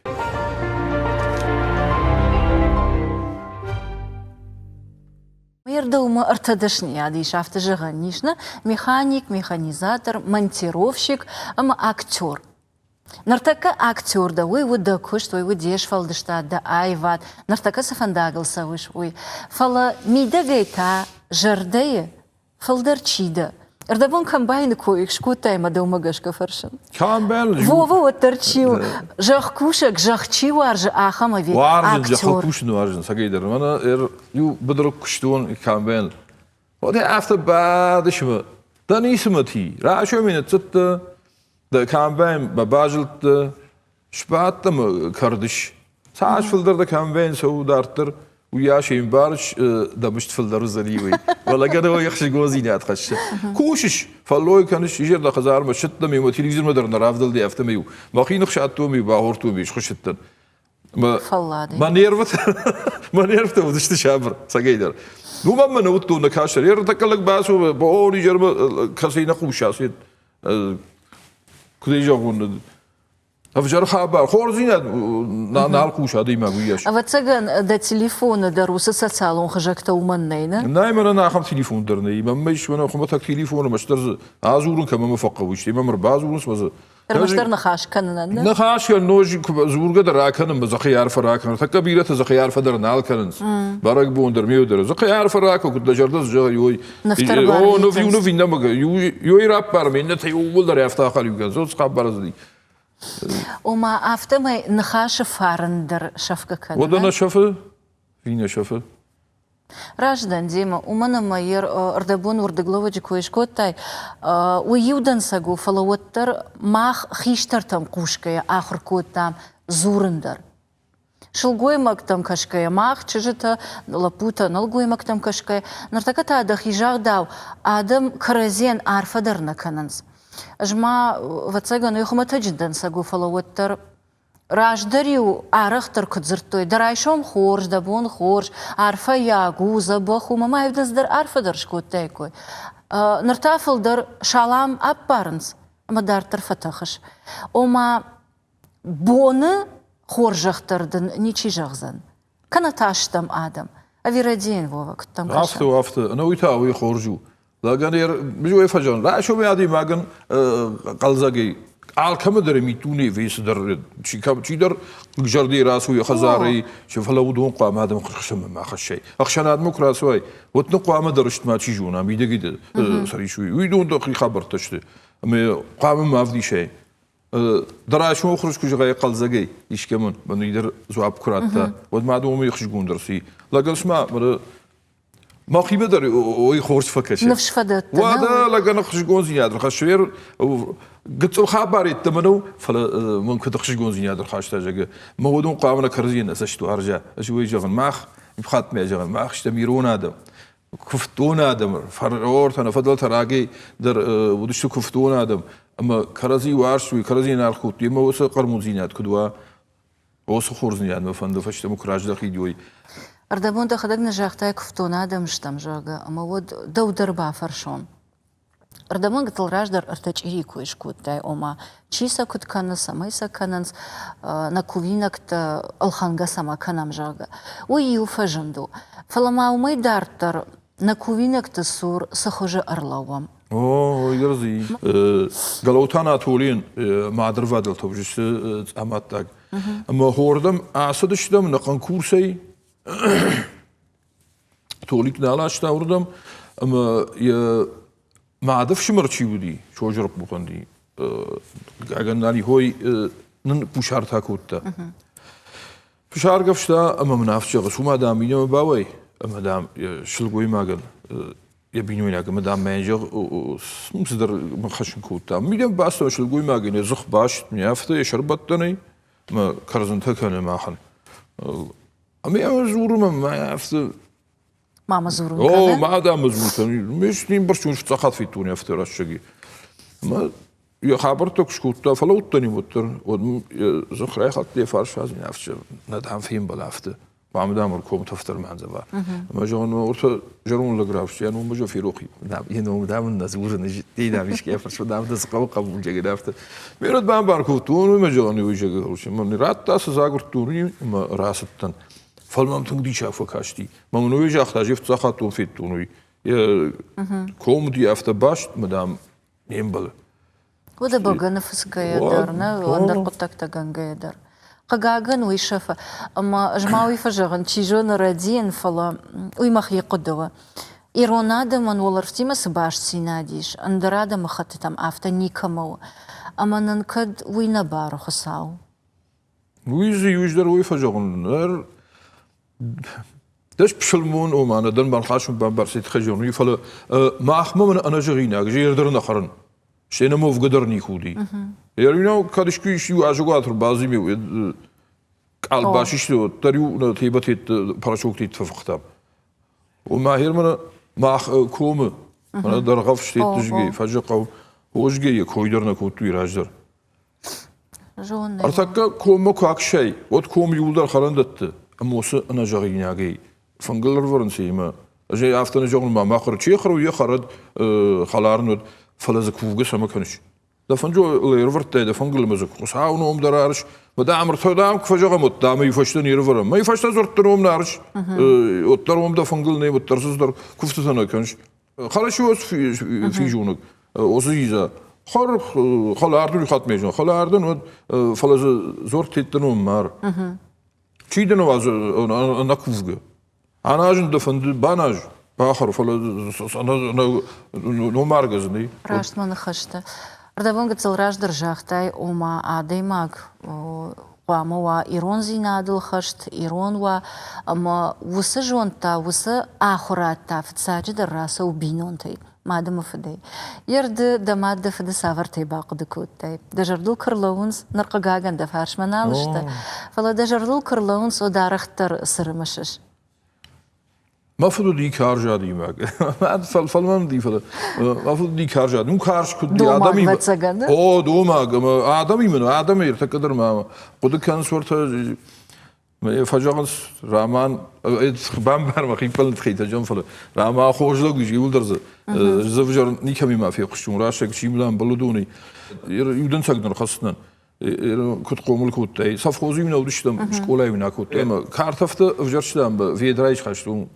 Ӕрдӕумӕ ӕртӕ дӕсниад ис, афтӕ зӕгъӕн ис, нӕ? Механик, механизатор, монтировщик ӕмӕ актер. Ныртӕккӕ актер дӕ, уый у дӕ куыст, уый у де сфӕлдыстад, дӕ аивад, ныртӕккӕ цы фӕндагыл цӕуыс, уый. Фӕлӕ мидӕгӕй та зӕрдӕйы фылдӕр чи дӕ? Ӕрдӕбон комбайны кой скодтай ӕмӕ дӕумӕ гӕсгӕ фӕрсын. Комбайн Вова уӕддӕр чи у? Зӕхкусӕг, зӕхх чи уарзы, ахӕм ӕви Уарзын, актер? зӕххыл кусын уарзын, сагӕйдӕр. Мӕнӕ иу быдыры куыстон комбайн. Вот афтӕ бадыс мӕ, дӕ ницы мӕт и. Райсомӕй ныццыдтӕ, Дӕ комбайн базылдтӕ. Сбадт ӕмӕ кӕрдыс. Цас фылдӕр дӕ кӕм вӕййынц, дарддӕр, уыйас ӕмбарыс, дӕ мызд фылдӕр уыдзӕни, уый. Фӕлӕ гӕнӕ ӕхсызгондзинад хӕссы. Кусыс, фӕллой кӕныс, изӕр дӕ хӕдзармӕ ссыдтӕн ӕмӕ телевизормӕ дӕр нӕ равдӕлди, афтӕмӕй-иу мӕхи ныхсадтон, бахордтон, схуыссыдтӕн. Фӕлладӕй. Мӕ нервытӕ, мӕ нервтӕ уыдысты сабыр, цӕгӕйдӕр. Уымӕн мӕ нӕ уыдтон нӕ кӕстӕр. Ӕртӕккӕ лӕг бацу, бон изӕрмӕ кӕцӕй нӕ хъуса, куыд ӕй зӕгъон, ӕвзӕр хабар, хорздзинад нал хъусы адӕймаг уыйас. Ӕвӕццӕгӕн, дӕ телефоны дӕр уыцы социалон хызӕгтӕ уымӕн нӕй, нӕ? Нӕй, мӕнӕн ахӕм телефон дӕр нӕй. Мӕнмӕ ис мӕнӕ хуымӕтӕг телефон, ӕрмӕстдӕр дзы адзурын кӕм ӕмӕ фӕхъӕуы, стӕй мӕм ӕрбадзурынц мӕ дзы Ӕрмӕстдӕр ныхас кӕнынӕн, нӕ? Ныхас кӕнын, ноджы дзургӕ дӕр ракӕнын, дзыхы арфӕ ракӕнын. Тӕккӕ бирӕтӕ дзыхы арфӕ дӕр нал кӕнынц. Бӕрӕгбон дӕр, ме дӕр. Дзыхы арфӕ ракӕн, куыд дӕ зӕрдӕ зӕгъы, ой. О, ныв иу ныв иннӕмӕ, иу раппар, иннӕтӕ иууылдӕр афтӕ ахӕлиу кӕнынц. Уыцы хабар дзы Ома, афтӕмӕй ныхасы фарн дӕр сӕфгӕ кӕны. Уӕдӕ нӕ сӕфы, ви нӕ сӕфы. Раст дӕн, Дима, уымӕн ӕмӕ йе рдӕбон уырдыглӕууӕджы кой скодтай, уый иу дӕнцӕг у, фӕлӕ уӕддӕр мах хистӕртӕм хъусгӕйӕ ахуыр кодтам дзурын дӕр. Сылгоймӕгтӕм кӕсгӕйӕ, мах, чызджытӕ, лӕппутӕ, нӕлгоймӕгтӕм кӕсгӕйӕ, ныртӕккӕ та дӕхи загъдау, адӕм кӕрӕдзийӕн арфӕ дӕр нӕ кӕнынц. Ӕз ма, ӕвӕццӕгӕн, уый хуымӕтӕджы дӕнцӕг у, фӕлӕ уӕддӕр Раздӕр-иу арӕхдӕр куыд дзырдтой, дӕ райсом хорз, дӕ бон хорз, арфӕйаг у, дзӕбӕх у, мӕ ма иудадзыдӕр арфӕ дӕр скодтаиккой. Ныр та фылдӕр салам ӕппарынц ӕмӕ дарддӕр фӕтӕхыс. Ома, боны хорзӕх дӕр дын ничи зӕгъдзӕн. Кӕнӕ та стӕм адӕм. Ӕви рӕдийын, Вова, куыдтӕм кӕсы? Афтӕ у, афтӕ. Ӕнӕуый та уый хорз у. Лӕгӕн йӕ фӕзӕгъын, райсомӕй адӕймагӕн хъӕлдзӕгӕй алкӕмӕ дӕр миддунейы цыдӕр чидӕр хъыгзӕрдӕй рацу йӕ хӕдзарӕй, фӕлӕ уыдон хъуамӕ адӕм хсӕнмӕ ма хӕссай. Ӕхсӕнадмӕ куы рацӕуай, уӕд нын хъуамӕ дӕ рыст мачи зона, мидӕгӕй дӕ сӕр ис уый. Уыдон дӕхи хабӕрттӕ сты. Ӕмӕ хъуамӕ ма ӕвдисай. Дӕ райсомы хуыз куы зӕгъай хъӕлдзӕгӕй искӕмӕн, мӕн уый дӕр дзуапп куы радта, уӕд ма дын уымӕй ӕхсызгондӕр цы и. Лӕгӕн цыма мӕхимӕ дӕр ой хорз фӕкӕсы. Ныфс фӕдӕтты. Уӕдӕ лӕгӕн ӕхсызгондзинад ӕрхӕссы. Гыццыл хабар йеддӕмӕ нӕу, фӕлӕ мын куыд ӕхсызгондзинад ӕрхаста, зӕгъы, мӕ уыдон хъуамӕ нӕ кӕрӕдзийӕн нӕ цӕст уарза. Ӕз уый зӕгъын, мах, хатт мӕ зӕгъын, мах стӕм ирон адӕм, куывддон адӕм, фарортӕ, нӕ фыдӕлтӕ рагӕй дӕр уыдысты куывддон адӕм, ӕмӕ кӕрӕдзи уарзтой, кӕрӕдзийӕн аргъ кодтой, ӕмӕ уыцы хъӕрмуддзинад куыд уа, уыцы хорздзинадмӕ фӕнды фӕстӕмӕ куы раздӕхид, уый. Ӕрдӕбон дӕхӕдӕг нӕ загътай, куывддон адӕм стӕм, зӕгъгӕ, ӕмӕ уӕд дӕу дӕр бафӕрсон. Ӕрдӕбон гыццыл раздӕр ӕртӕ чъирийы кой скодтай, ома чи сӕ куыд кӕны, цӕмӕй сӕ кӕнынц, нӕ кувинӕгтӕ ӕлхӕнгӕ цӕмӕ кӕнӕм, зӕгъгӕ. Уый иу фӕзынд у. Фӕлӕ ма уымӕй дарддӕр нӕ кувинӕгты цур цы хуызы ӕрлӕууӕм? О, ерзи. Галауты Анатолийӕн мадырвадӕлтӕ уыдысты цъамаддаг. Ӕмӕ хордӕм ацыдыстӕм нӕхъӕн курсӕй Толик нал аста уырдӕм, ӕмӕ йӕ мады фсымӕр чи уыди, Созырыхъ Гаган хой нын кусарт кодта. Фысаргӕвста ӕмӕ мын афтӕ зӕгъы, цума, дам, иннӕмӕ бауай, ӕмӕ, дам, сылгоймагӕн йӕ бинойнаг ӕмӕ, дам, мӕн зӕгъ, цыдӕр мын хӕссын кодта. Мидӕм бацыд сылгоймагӕн йӕ дзых баст, не афтӕ йӕ сӕрбӕттӕнӕй, ӕмӕ кӕрдзынтӕ кӕны махӕн. Ӕмӕ йӕм дзуры мӕ афтӕ Мама дзурын кӕны? О, мӕ адӕмы дзурын. Ме ним бӕрцон фыццаг федтон афтӕ рӕстӕги. Ӕмӕ йӕ хабӕрттӕ куы скодта, фӕлӕууыдтӕн им уӕддӕр, уӕд дзых райхӕлдта йӕ фарс фӕзын афтӕ, нӕ дам фембӕл афтӕ. Хъуамӕ дам ӕрком тӕфдӕр ма андзӕва. Ӕмӕ зӕгъын, уӕртӕ зӕронд лӕг равзӕрста, йӕ ном ма ферох и. Йӕ ном дам ын нӕ дзурын, зыдтей дам искӕй фӕрсмӕ дам дӕ цы хъӕуы хъӕбулджӕг афтӕ. Ме род бамбар кодтон, уый мӕ зӕгъын, уый зӕгъын, мӕ радта, цы дзагуырдтон, уый ӕмӕ рацыдтӕн. Фӕлӕ мӕм тынг диссаг фӕкасти. Мӕ мын уый загъта, ӕз фыццаг федтон уый. Йӕ ком уыди афтӕ баст, мӕ дам, не мбӕлы. Уӕдӕ бӕгӕны фыцгӕйӕ дӕр, нӕ ӕндӕр хъуыддӕгтӕ гӕнгӕйӕ дӕр. Хъыгагӕн, уый сӕфы. Ӕмӕ ӕз ма уый фӕзӕгъын, чи зоны, рӕдийын, фӕлӕ уый мӕхи хъуыды у. Ирон адӕмӕн уӕлӕрвтимӕ цы бастдзинад ис, ӕндӕр адӕмыхӕттытӕм афтӕ никӕмӕ у. Ӕмӕ нын кӕд уый нӕ бары Хуыцау? Уый дзы иуыздӕр уый фӕзӕгъын. Ныр дӕс пысылмон, ома нӕ дӕн банхасын бамбӕрцит хӕзон, уый, фӕлӕ махмӕ мын ӕнӕзӕгъинаг, зӕрдӕ нӕ хӕрын. Стӕй нӕм уӕвгӕ дӕр никуы уыди. Еринау кӕд искуы ис иу азыгуат ӕрбадзиме, уӕд къалбас исты, уӕддӕр-иу нӕ тебӕтетты порошоктӕй фӕфыхтам. Ома Германы мах комы, мӕнӕ дӕргъӕвстетты згӕй, фӕзыхъӕу, озгӕй йӕ кой дӕр нӕ кодтой раздӕр. Ӕртӕккӕ коммӕ куы аксай, уӕд ком иуылдӕр хӕрӕндӕтты ӕмӕ уыцы ӕнӕзӕгъинагӕй фынгыл ӕрвӕрынц ӕмӕ ӕз ӕй афтӕ нӕ зӕгъын, ма мӕ хъуыр чи хӕры, йӕ хӕрӕд хӕлар уыд, фӕлӕ дзы кувгӕ цӕмӕ кӕныс? Дӕ фынджы ӕрывӕрдтай дӕ фынгыл ӕмӕ дзы Хуыцауы ном дӕр арыс, мӕ дам ӕртӕ дам куы фӕзӕгъӕм, уӕд дам ӕй фӕстӕ не рывӕрӕм. Мӕ фӕстӕ дзырдты ном нӕ арыс, уӕддӕр уым дӕ фынгыл нӕ, уӕддӕр цыдӕр куывтытӕ нӕ кӕныс. Хорошо физонӕг, осы иза. Хор хӕлардын хатмӕ хӕлардын уӕд, фӕлӕ дзы дзуӕрттӕ ном мар. Чи дын уадзы ӕнӕкувгӕ? Аназын дӕ фӕнды, баназ, бахӕр, фӕлӕ номаргӕ дзы нӕй. Раст мӕ ныхӕстӕ. Ӕрдӕбон гыццыл раздӕр загътай, ома адӕймаг хъуамӕ уа ирондзинадыл хӕст, ирон уа, ӕмӕ уыцы зонд та, уыцы ахуырад та фыццаджыдӕр рацӕуы бинонтӕй, мад ӕмӕ фыдӕй. Йе рды дӕ мад дӕ фыды цавӕртӕй бахъуыды кодтай? Дӕ зӕрдыл куы рлӕууынц, ныр хъыгагӕн дӕ фарсмӕ нал сты, фӕлӕ дӕ зӕрдыл куы рлӕууынц, уӕд арӕхдӕр цы рымысыс? Мӕ фыд уыди карз адӕймаг. Фӕлмӕн уыди, фӕлӕ мӕ фыд уыди карз адӕймаг. Ну, карз куыд уыди адӕмимӕ. О, домаг. Ӕмӕ адӕмимӕ, адӕмы ӕртӕккӕ дӕр ма хъуыды кӕнынц уӕртӕ фӕзӕгъынц Раман, бамбар мӕ хиппӕлын тыххӕй зӕгъын, фӕлӕ Раман хорз лӕг уыди, иуылдӕр дзы ӕвзӕр никӕмимӕ фехъуыстон, рӕстӕг чи мыл ӕмбӕлы уыдонӕй. Иу дӕнцӕг нын ӕрхӕсдзынӕн. Куыд хъомыл кодтай? Совхозы нӕ уыдыстӕм, скъолайы нӕ кодтай ӕмӕ картӕфтӕ ӕвзӕрстам, ведрайы схастон.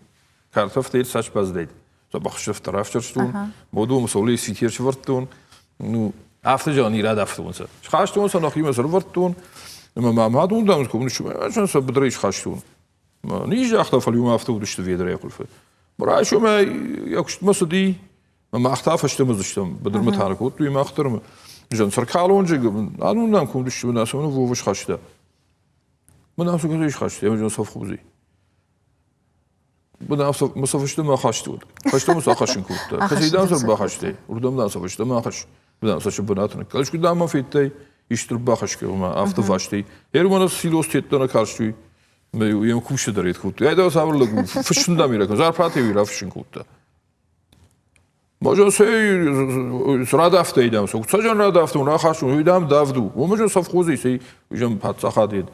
Картӕфтӕ цас баззад. Дзӕбӕх рафсӕрстон, модон солей ситер сӕвӕрдтон. Ну, афтӕ зӕгъын ирӕд афтонцӕ. Схастон сӕ нӕхимӕ сӕрвӕрдтон, ӕмӕ мӕ мадон дам куы сӕ быдырӕй схастон. Низ загъта, фӕлӕ уым афтӕ уыдысты ведрайы хуылфы. Райсомӕй йӕ куыстмӕ цыди, Мах та фӕстӕмӕ уыдзыстӕм, быдырмӕ та кодтой мах дӕр. Зӕн цӕркалонджы, адон нӕм куы уыдысты, мӕнӕ сӕ Вова схаста. Мӕнӕ сӕ кӕцӕй схаста, ӕмӕ совхози. Мӕнӕ сӕ фӕстӕмӕ ахасты уыд. Фӕстӕмӕ сӕ ахӕссын кодта. Кӕцӕй дам сӕ бахастай, уырдӕм дам сӕ фӕстӕмӕ ахӕсс. Мӕнӕ сӕ бынаты ныккал. Искуы дам ма федтай, исты бахӕсгӕ, ома афтӕ фастӕй. Ӕрмӕст силос тедта нӕ карстой. Йӕм кусты дӕр ед кодтой. Ай да цавӕр лӕг у, фыссын дам ирӕ, зарплатӕ-иу рафыссын кодта. Може, сей радавтӕй дам, цӕжӕн радавтон, рахастон, уый дам давд у. Уымӕ же совхозы сей уызӕн паддзахад ед.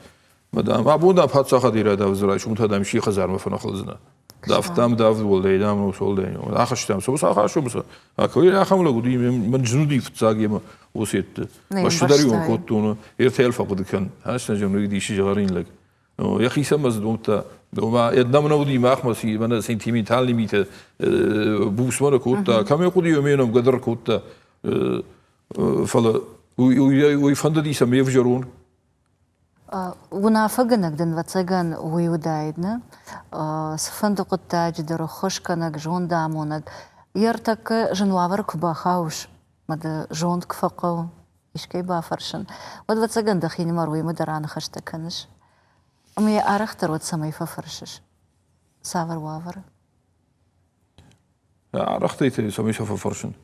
Мадам, абон дам паддзахад ирадавдзы райсом та дам си хӕдзармӕ фӕнахылдзынӕ. Давтам давд уӕлдай дам уӕлдай. Ахастам, сӕ ахастам сӕ. Акой ахӕм лӕг уыди, мӕн зын уыди фыццаг йемӕ осетты. Мӕсты дӕр-иу кодтон, ӕртӕ фӕхъуыды кӕн. Ӕз нӕ зӕгъын, дисы зӕгъӕрин лӕг. Йӕхицӕн мӕ дзы домдта. Ома, нӕм нӕ уыди махмӕ мӕнӕ сентиментальный митӕ буцмӕ нӕ кодта. Кӕм йӕ хъуыди, ӕмӕ йӕ дӕр кодта. Фӕлӕ уый фӕндыди, цӕмӕй ӕвзӕр уон. Уынаффӕгӕнӕг дын, ӕвӕццӕгӕн, уый уыдаид, нӕ? Цыфӕнды хъуыддаджы дӕр ӕххуысгӕнӕг, зондамонӕг. Йе ртӕккӕ зын уавӕры куы бахауыс, ӕмӕ дӕ зонд куы фӕхъӕуы, искӕй бафӕрсын, уӕд, ӕвӕццӕгӕн, дӕхинымӕр уыимӕ дӕр аныхӕстӕ кӕныс. Ӕмӕ йӕ арӕхдӕр уӕд цӕмӕй фӕфӕрсыс? Цавӕр уавӕры? Арӕхтӕй цӕмӕй сӕ фӕфӕрсын.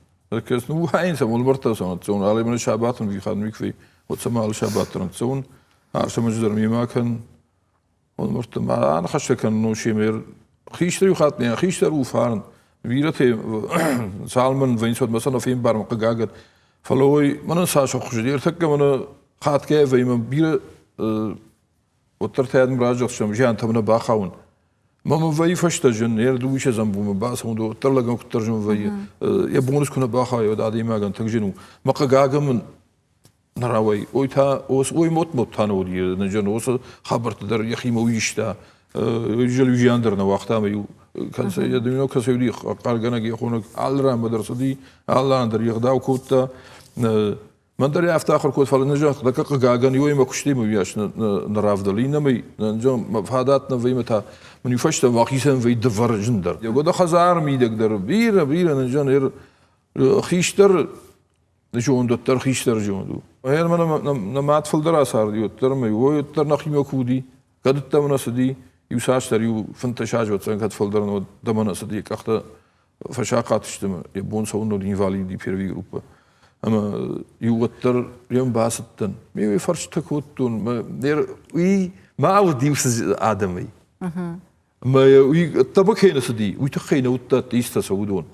Ну, хайын сӕ уӕлмӕрдтӕ сӕ ныццӕуын, алы мӕнӕ сабатон вихад миквей, уӕд сӕ алы сабат дӕр ныццӕуын, арсӕмӕджы дӕр мемӕ кӕн, Уӕлмӕрдты ма аныхӕстӕ кӕнын у семӕ. Хистӕр иу хатт не, хистӕр у фарн. Бирӕтӕ цалынмӕ вӕййынц, уӕдмӕ сӕ нӕ фембарӕм, хъыгагӕн. Фӕлӕ уый мӕнӕн цас ӕххуыс уыди, ӕртӕккӕ мӕнӕ хатгай вӕййы бирӕ уӕддӕр та адӕм раздӕхтыстӕм, зиантӕм нӕ бахауын. Мӕ мын вӕййы фӕстӕ зын, йе рдыууиссӕдзӕм бонмӕ бацӕуын, уӕддӕр лӕгӕн куыддӕр зын вӕййы. Йӕ бонус куы нӕ бахауа, уӕд адӕймагӕн тынг зын у. Мӕ хъыгагӕн мын нӕ рауай. Ой та, ой мот-мот та нӕ уыди, нӕ уыцы хабӕртты дӕр йӕхимӕ уый иста. Зиан дӕр нӕ уагъта ӕмӕ-иу кӕцӕй уыди хъӕргӕнӕг, йӕ хонӕг алы ранмӕ дӕр цыди, алы ран дӕр йе гъдау кодта. Мӕн дӕр афтӕ ахуыр кодта, фӕлӕ нӕ зӕгъ, хъыгагӕн, иуӕй мӕ куыстӕй уыйас нӕ равдӕлы, иннӕмӕй фадат нӕ вӕййы та мын иу фӕстӕ мӕхицӕн вӕййы дывӕр зындӕр. Йӕ хӕдзары мидӕг дӕр бирӕ, бирӕ нӕ хистӕр зонд уӕддӕр хистӕр зонд у. Ӕмӕ нӕ мад фылдӕр ацарди, уӕддӕр ӕмӕ ой, уӕддӕр нӕхимӕ куы уыди, кӕд ӕддӕмӕ нӕ цыди, иу цасдӕр иу 15 азы уӕддӕр кӕд фылдӕр ӕддӕмӕ нӕ цыди, къӕхтӕ фӕсахъат сты, йӕ бон цӕуын уыд инвалиди первый группа. Ӕмӕ иу уӕддӕр йӕм бацыдтӕн. Ме фӕрстытӕ кодтон. Уый ма уыд иу адӕмӕй. Ӕмӕ уый ӕддӕмӕ кӕй нӕ цыди, уый тыххӕй нӕ уыдта атеисттӕ сӕ уыдон.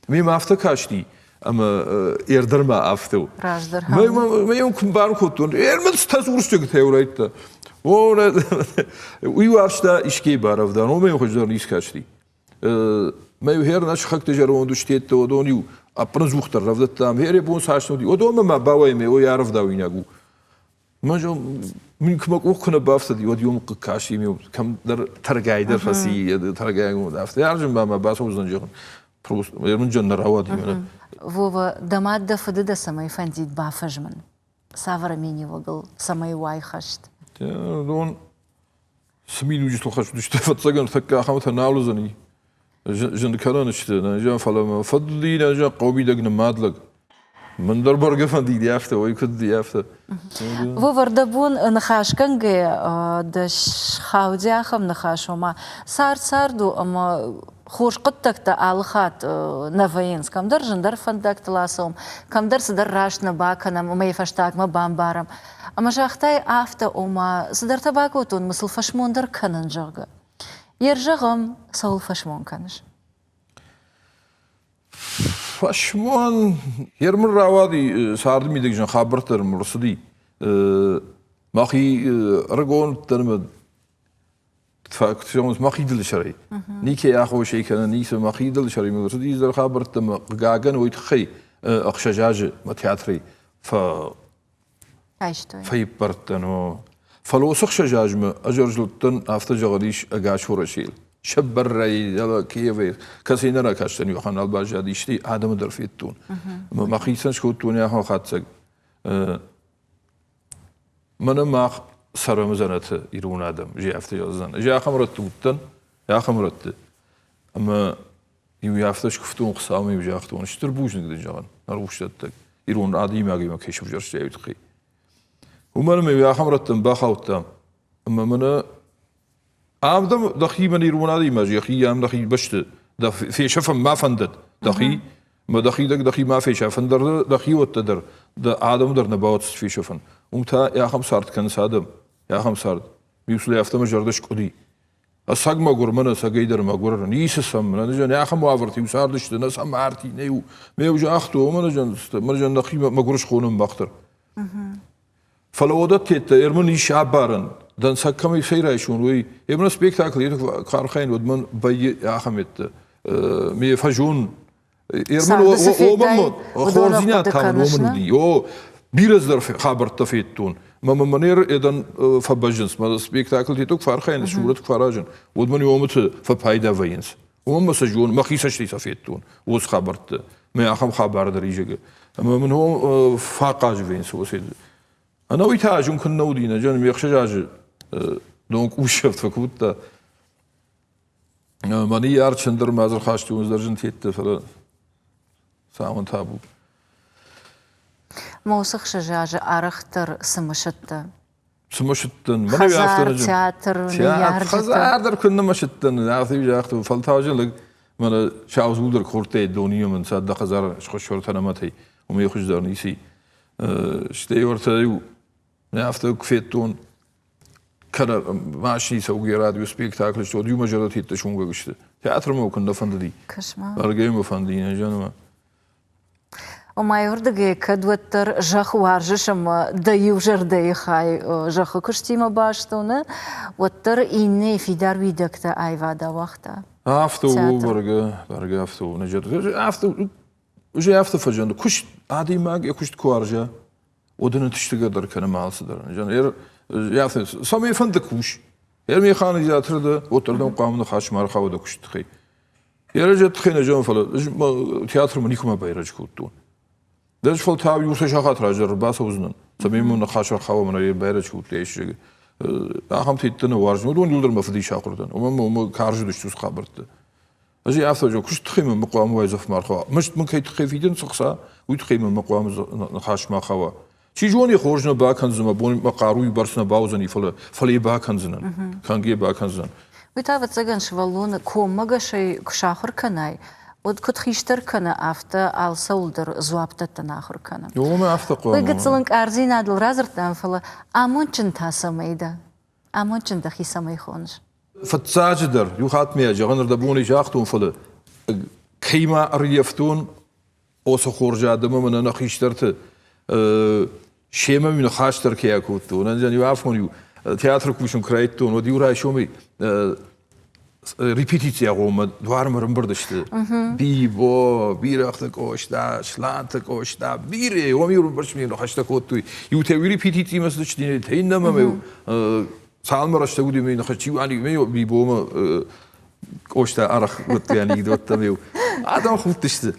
Мемӕ афтӕ касти, ӕмӕ ӕрдӕр ма афтӕ у. Раздӕр. Мӕ йӕм куы мбарын кодтон, ӕрмӕст тӕ урӕдта. О, уый уарзта искӕй барӕвдауын, уымӕй хуыздӕр ницы касти. Мӕ хер нӕ сыхӕгты зӕронд устетты, уыдон-иу ӕппынӕдзухдӕр рӕвдыдтам. Хере бон цас уыди, уыдонмӕ ма бауайы ме, ой арӕвдауинаг у. Мӕ мӕ къух куы нӕ бафтыди, уӕд иу хъыг касти, кӕмдӕр тӕргайдӕр фӕци, тӕргай афтӕ арзын ба мӕ бацӕудзӕн зӕгъын. Просто мын нӕ рауади мӕнӕ. Вова, дӕ мад дӕ фыды дӕ цӕмӕй фӕндид бафӕзмын? Цавӕр миниуӕгыл цӕмӕй уай хӕст? Дон цы миниуджытыл хӕст уыдысты, ӕвӕццӕгӕн, тӕккӕ ахӕмтӕ нал уыдзӕни. Зын кӕнӕн сты, нӕ фӕлӕ мӕ фӕдли, нӕ хъӕумидӕг нымад лӕг. Мӕн дӕр бӕргӕ фӕндиди афтӕ, ой, куыд ди афтӕ. Вовар, дӕ бон ныхасгӕнгӕ дӕ схауди ахӕм ныхас, ома цард цард у ӕмӕ хорз хъуыддӕгтӕ алы хатт нӕ вӕййынц. Кӕмдӕр зындӕр фӕндӕгтыл ацӕуӕм, кӕмдӕр цыдӕр раст нӕ бакӕнӕм ӕмӕ йӕ фӕстагмӕ бамбарӕм. Ӕмӕ загътай афтӕ, ома цыдӕртӕ бакодтон, мӕ сыл фӕсмон дӕр кӕнын, зӕгъгӕ. Йе рзӕгъӕм, цӕуыл фӕсмон кӕныс? Фӕсмон, ер мын рауади царды мидӕг зын хабӕрттӕ дӕр мыл рцыди. Мӕхи ӕрыгон дӕр мӕ зӕгъынц мӕхи дылысӕрӕй. Никӕй аххосӕй кӕнӕ ницы мӕхи дылысӕрӕй мыл рцыди дӕр хабӕрттӕ мӕ хъыгагӕн уый тыххӕй 6 азы мӕ театрӕй фӕиппӕрд дӕн. Фӕлӕ уыцы 6 азмӕ ӕз ӕрзылдтӕн, афтӕ зӕгъӕн ис, ӕгас Уӕрӕсейыл. Сӕббӕррӕй, Киевӕй, кӕцӕй нӕ ракастӕн, иу ахӕм нал баззад, исты адӕмы дӕр федтон. Ӕмӕ мӕхицӕн скодтон ахӕм хатдзӕг. Мӕнӕ мах цӕрӕм дзӕнӕты ирон адӕм, ӕз афтӕ зӕгъдзӕн. Ӕз ахӕм рӕтты уыдтӕн, ахӕм рӕтты. Ӕмӕ иу афтӕ скуывтон Хуыцаумӕ, иу загътон, стыр бузныг дын зӕгъын, нӕ рухсдӕттӕг, ирон адӕймагимӕ кӕй сӕвзӕрстай, уый тыххӕй. Уымӕн ӕмӕ иу ахӕм рӕттӕм бахаудтам, ӕмӕ мӕнӕ ам дӕм дӕхи мӕн ирон адӕймаджы йӕхи ам дӕхи бӕсты дӕ фесӕфӕн ма фӕндӕд дӕхи мӕ дӕхидӕг дӕхи ма фесафын дӕр дӕхиуӕттӕ дӕр дӕ адӕм дӕр нӕ бауадздзысты фесӕфын. Уым та ахӕм цард кӕнынц адӕм, ахӕм цард. Миусле афтӕ мӕ зӕрдӕ скъуыди. Ӕцӕг мӕгуыр мӕн ӕцӕгӕй дӕр мӕгуыр, ницы сӕм, нӕ ахӕм уавӕрты иу цардысты, нӕ сӕм арти, нӕ иу. Ме загътон, мӕ зӕн нӕхи мӕгуыр схонӕм мах дӕр. Фӕлӕ уӕдӕттӕ ӕрмын ис абарӕн, дӕнцӕг кӕмӕй цӕй райсон, уый. Ӕмӕ спектакль куы архайын, уӕд мӕн вӕййы ахӕм ӕдде. Ме фӕзон Омӕн хорздзинад та мын уымӕн уыди. О, бирӕ цыдӕр хабӕрттӕ федтон. Мӕ мӕнер эдӕн фӕбӕззынц. Мӕ спектакльты куы фӕархайын, сурӕт куы фӕаразын, уӕд мын иомыты фӕпайда вӕййынц. Уымӕн мӕ сӕ зон, мӕхи цӕстӕй сӕ федтон, уыцы хабӕртты. Мӕ ахӕм хабар дӕр изӕгы. Ӕмӕ мын фӕхъаз вӕййынц уыцы. Ӕнӕуый та азым куыннӕ уыди, нӕ зӕн, ме хсӕз азы дон къусӕфт фӕкодта. Мӕ ныййарджытӕн дӕр мӕ дзырхасты дӕр зын федты, фӕлӕ цӕуын табу. Мӕ уыцы 6 азы арӕхдӕр цы мысыдтӕ? Цы мысыдтӕн? Хӕдзар, театр, ныййарджытӕ. Хӕдзар дӕр куыннӕ мысыдтӕн, афтӕ загътон, фӕлтау лӕг мӕнӕ саузул дӕр хордтӕй донимӕ мын сӕ дӕ хӕдзар схуыссортӕ нӕмӕтӕй, уымӕй хуыздӕр ницы. Стӕй уӕртӕ иу афтӕ куы федтон, кӕнӕ машини цӕугӕ радио спектакль сты, уӕд иумӕ зӕрдӕтӕ суынгӕг сты. Театрмӕ куыннӕ фӕндыди. Кӕс-ма. Бӕргӕ мӕ фӕндыди, нӕ зӕнмӕ. Ома иуырдыгӕй кӕд уӕддӕр зӕхх уарзыс ӕмӕ дӕ иу зӕрдӕйы хай зӕххы куыстимӕ баст у, нӕ, уӕддӕр иннӕйы фидар уидӕгтӕ аивад ауагъта. Афтӕ у, бӕргӕ, бӕргӕ афтӕ у. Афтӕ, уже афтӕ фӕзынд. Куыст, адӕймаг йӕ куыст куы уарза, уӕд ын ӕнтыстытӕ дӕр кӕны алцыдӕр. Цӕмӕй фӕнды кус. Йӕ механизатор дӕ, уӕддӕр дӕм хъуамӕ ныхас ма ӕрхауа дӕ куысты тыххӕй. Йӕ рӕзӕ тыххӕй нӕ зӕгъын, фӕлӕ театрмӕ никуыма байрӕджы кодтон. Дӕс фӕлтау иу сахат раздӕр ӕрбацӕудзынӕн, цӕмӕй мын ныхас ӕрхауа мӕнӕ йӕ байрӕджы кодта исчи. Ахӕм тетты нӕ уарзын. Уыдон иуылдӕр мӕ фыдис ахуыр дӕн. Уымӕн ӕмӕ карз уыдысты уыцы хабӕртты. Ӕз ӕй афтӕ зӕгъын, куыст тыххӕй мӕ хъуамӕ уайдзӕф ма рхауа. Мызд мын кӕй тыххӕй фидынц ӕхца, уый тыххӕй мӕ хъуамӕ ныхас ма хауа. Чи зоны, хорз нӕ бакӕндзӕн, мӕ бон мӕ хъаруйы бӕрц нӕ бауыдзӕни, фӕлӕ фӕлӕ йӕ бакӕндзынӕн, кӕнгӕ йӕ бакӕндзынӕн. Уый та, ӕвӕццӕгӕн, сывӕллоны коммӕгӕсӕй куы сахуыр кӕнай, Уӕд куыд хистӕр кӕны, афтӕ алцӕуыл дӕр дзуапп дӕттын ахуыр кӕны. Уымӕ афтӕ хъуамӕ. Уый гыццыл ӕнкъарддзинадыл радзырдтам, фӕлӕ амондджын та цӕмӕй дӕ? Амондджын дӕхи цӕмӕй хоныс? Фыццаджыдӕр, иу хатт ме зӕгъын, ӕрдӕбоны загътон, фӕлӕ кӕй ма ӕрййӕфтон, Оцы хорз адӕмы мӕнӕ нӕ хистӕрты семӕ ныхас дӕр кӕй акодтон. Ӕз иу афон-иу театры кусын куы райдыдтон, уӕд-иу райсомӕй репетицийы агъоммӕ дуармӕ ӕрӕмбырд сты. Бибо, Бирӕгъты Къоста, Сланты Къоста, бирӕ, уым-иу ӕрӕмбырд ныхӕстӕ кодтой. Иутӕ репетицимӕ цыдысты, иннӕмӕ цалынмӕ рӕстӕг уыди, ме ныхас чи Бибомӕ Къоста арӕх уыдтӕ анекдоттӕм-иу адӕм худтысты.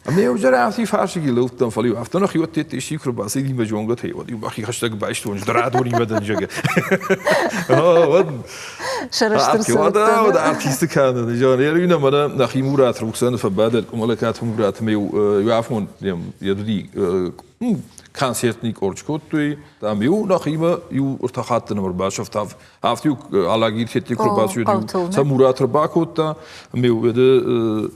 Ӕмӕ-иу зӕрӕхти фарсыги лӕудтӕн, фӕлӕ-иу афтӕ нӕхиуӕттӕ исчи куы рбацыди мӕ зонгӕтӕй, уӕд-иу мӕхи хӕстӕг байстон, радонимӕ дӕн, зӕгъгӕ. Уӕд Сӕрыстыр Уӕд артисты кӕнын. Зӕгъын, мӕнӕ нӕхи Мурат Руксаны фӕбадӕд, Къуымӕлӕгаты Мурат ӕмӕ-иу иу афон йӕ дуди концертный къорд скодтой. Там-иу нӕхимӕ иу ӕртӕ хатты нӕм ӕрбасӕфта. Афтӕ-иу Алагир тетти куы рбацыд, сӕ Мурат ӕрбакодта, ӕмӕ-иу уӕды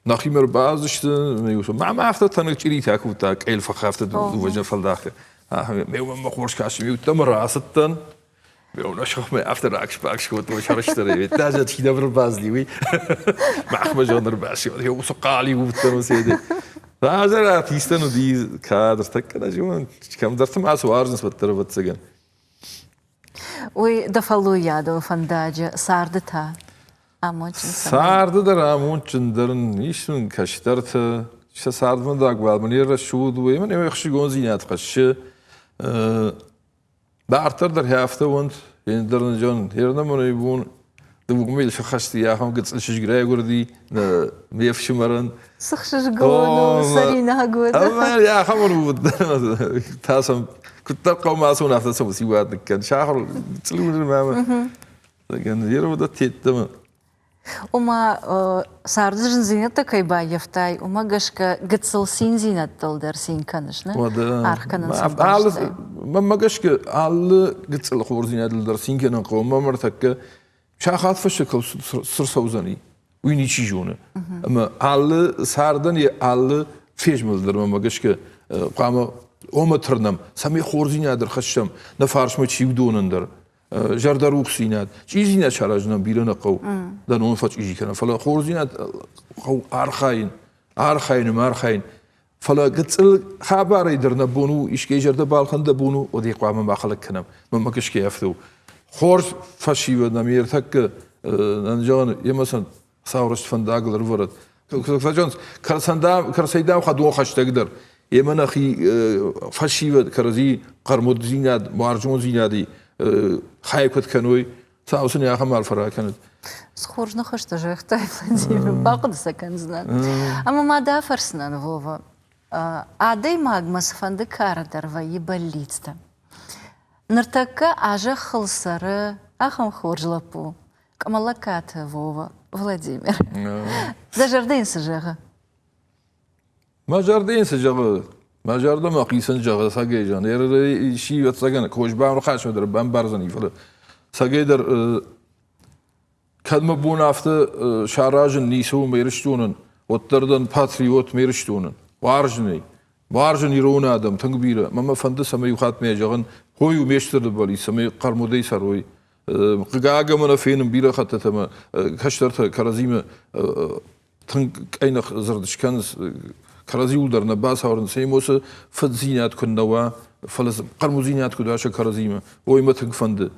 нӕхимӕ ӕрбацыдысты, ӕмӕ-иу мӕ афтӕ тӕнӕг чъиритӕ кодта, къел фӕхафты дыууӕ фӕлдахы. Ӕмӕ мӕ хорз кӕсы, ӕмӕ мӕ рацыдтӕн. Мӕ сыхмӕ афтӕ ракс-бакс кодтой сӕрыстырӕй. Даже чи нӕ ӕрбацыди, уый махмӕ зон ӕрбацыд. Уыцы хъал-иу уыдтӕн уыцы Раздӕр артисттӕн уыди кадртӕ, кӕнӕ зон, кӕмдӕрты ма цы уарзынц, уӕддӕр ӕвӕццӕгӕн. Уый дӕ фӕллойадон фӕндаджы царды та амондджын цӕмӕй? Царды дӕр амондджындӕр ис нын кӕстӕртӕ, сӕ цардвӕндагбӕл мын йе рӕсугъд у, ӕмӕ не хсызгондзинад хӕссы. Дарддӕр дӕр афтӕ уӕнт, ӕндӕр нын зон, ернӕмӕн бон дыууӕ сыхӕсти ахӕм гыццыл чызг райгуырди ме фсымӕрӕн. Цы хсызгон у, цӕринаг уыд. Ӕмӕ ахӕм уыд, та сӕм куыддӕр хъӕумӕ ацӕуын, афтӕ сӕм уыциуад ныккӕн. Сахуыр цъылуызы мӕмӕ. Ервӕдӕ теттӕмӕ. Ома, царды зындзинӕдтӕ кӕй баййӕфтай, уымӕ гӕсгӕ гыццыл циндзинӕдтыл дӕр цин кӕныс, нӕ? Аргъ кӕнын сын бӕстӕ. Мӕнмӕ гӕсгӕ алы гыццыл хорздзинадыл дӕр цин кӕнын хъӕуы. Мӕм ӕртӕккӕ сахат фӕстӕ цы рцӕудзӕни, уый ничи зоны. Ӕмӕ алы цардӕн йӕ алы фезмӕлд дӕр мӕнмӕ гӕсгӕ хъуамӕ омӕ тырнӕм, цӕмӕй хорздзинад ӕрхӕссӕм, нӕ фарсмӕ чи уыдонӕн дӕр. Зӕрдӕрухсдзинад, чъизидзинад саразынӕн бирӕ нӕ хъӕуы, дӕ ном фӕчъизи кӕнын, фӕлӕ хорздзинад хъӕуы архайын, архайын ӕмӕ архайын. Фӕлӕ гыццыл хабарӕй дӕр нӕ бон у, искӕй зӕрдӕ балхӕн дӕ бон у, уӕд ӕй хъуамӕ ма хӕлӕг кӕнӕм. Мӕнмӕ гӕсгӕ афтӕ у. Хорз фӕсивӕд нӕм ӕртӕккӕ, зӕгъын, емӕ сын саурыст фӕндагыл ӕрвӕрӕд. Фӕзӕгъынц, кӕрцӕй дам хӕдон хӕстӕгдӕр. Емӕ нӕхи фӕсивӕд кӕрӕдзи хъӕрмуддзинад, уарзондзийнади хай куыд кӕной, цау сын ахӕм арфӕ ракӕнӕд. Цы хорз ныхӕстӕ загътай, Владимир, бахъуыды сӕ кӕндзынӕн. Ӕмӕ ма дӕ фӕрсынӕн, Вова, адӕймагмӕ цыфӕнды кары дӕр вӕййы бӕллицтӕ. Ныртӕккӕ а зӕххыл цӕры ахӕм хорз лӕппу, Къмалакаты Вова, Владимир. Дӕ зӕрдӕ йын цы зӕгъы? Мӕ зӕрдӕ йын цы зӕгъы? Мӕ зӕрдӕ мӕхицӕн зӕгъы цӕгӕй зӕгъын. Исчи ӕцӕгӕн козбау ныхасмӕ дӕр бамбардзӕни, фӕлӕ цӕгӕй дӕр кӕд мӕ бон афтӕ саразын ницы у ме Ирыстонӕн, уӕддӕр дӕн патриот ме Ирыстонӕн. Уарзын ӕй. Уарзын ирон адӕм тынг бирӕ. Мӕ мӕ фӕнды, цӕмӕй иу хатт ме зӕгъын, хой у ме стыр бӕллиц, цӕмӕй хъӕрмудӕй цӕрой. Хъыгагӕн мӕ нӕ фенын бирӕ хӕттытӕ ӕмӕ кӕстӕртӕ кӕрӕдзимӕ тынг къӕйных дзырд скӕнынц, кӕрӕдзиуыл дӕр нӕ бацауӕрдынц, эмоцы фыддзинад куыннӕ уа, фӕлӕ хъӕрмудзинад куыд уа сӕ кӕрӕдзимӕ, уый мӕ тынг фӕнды.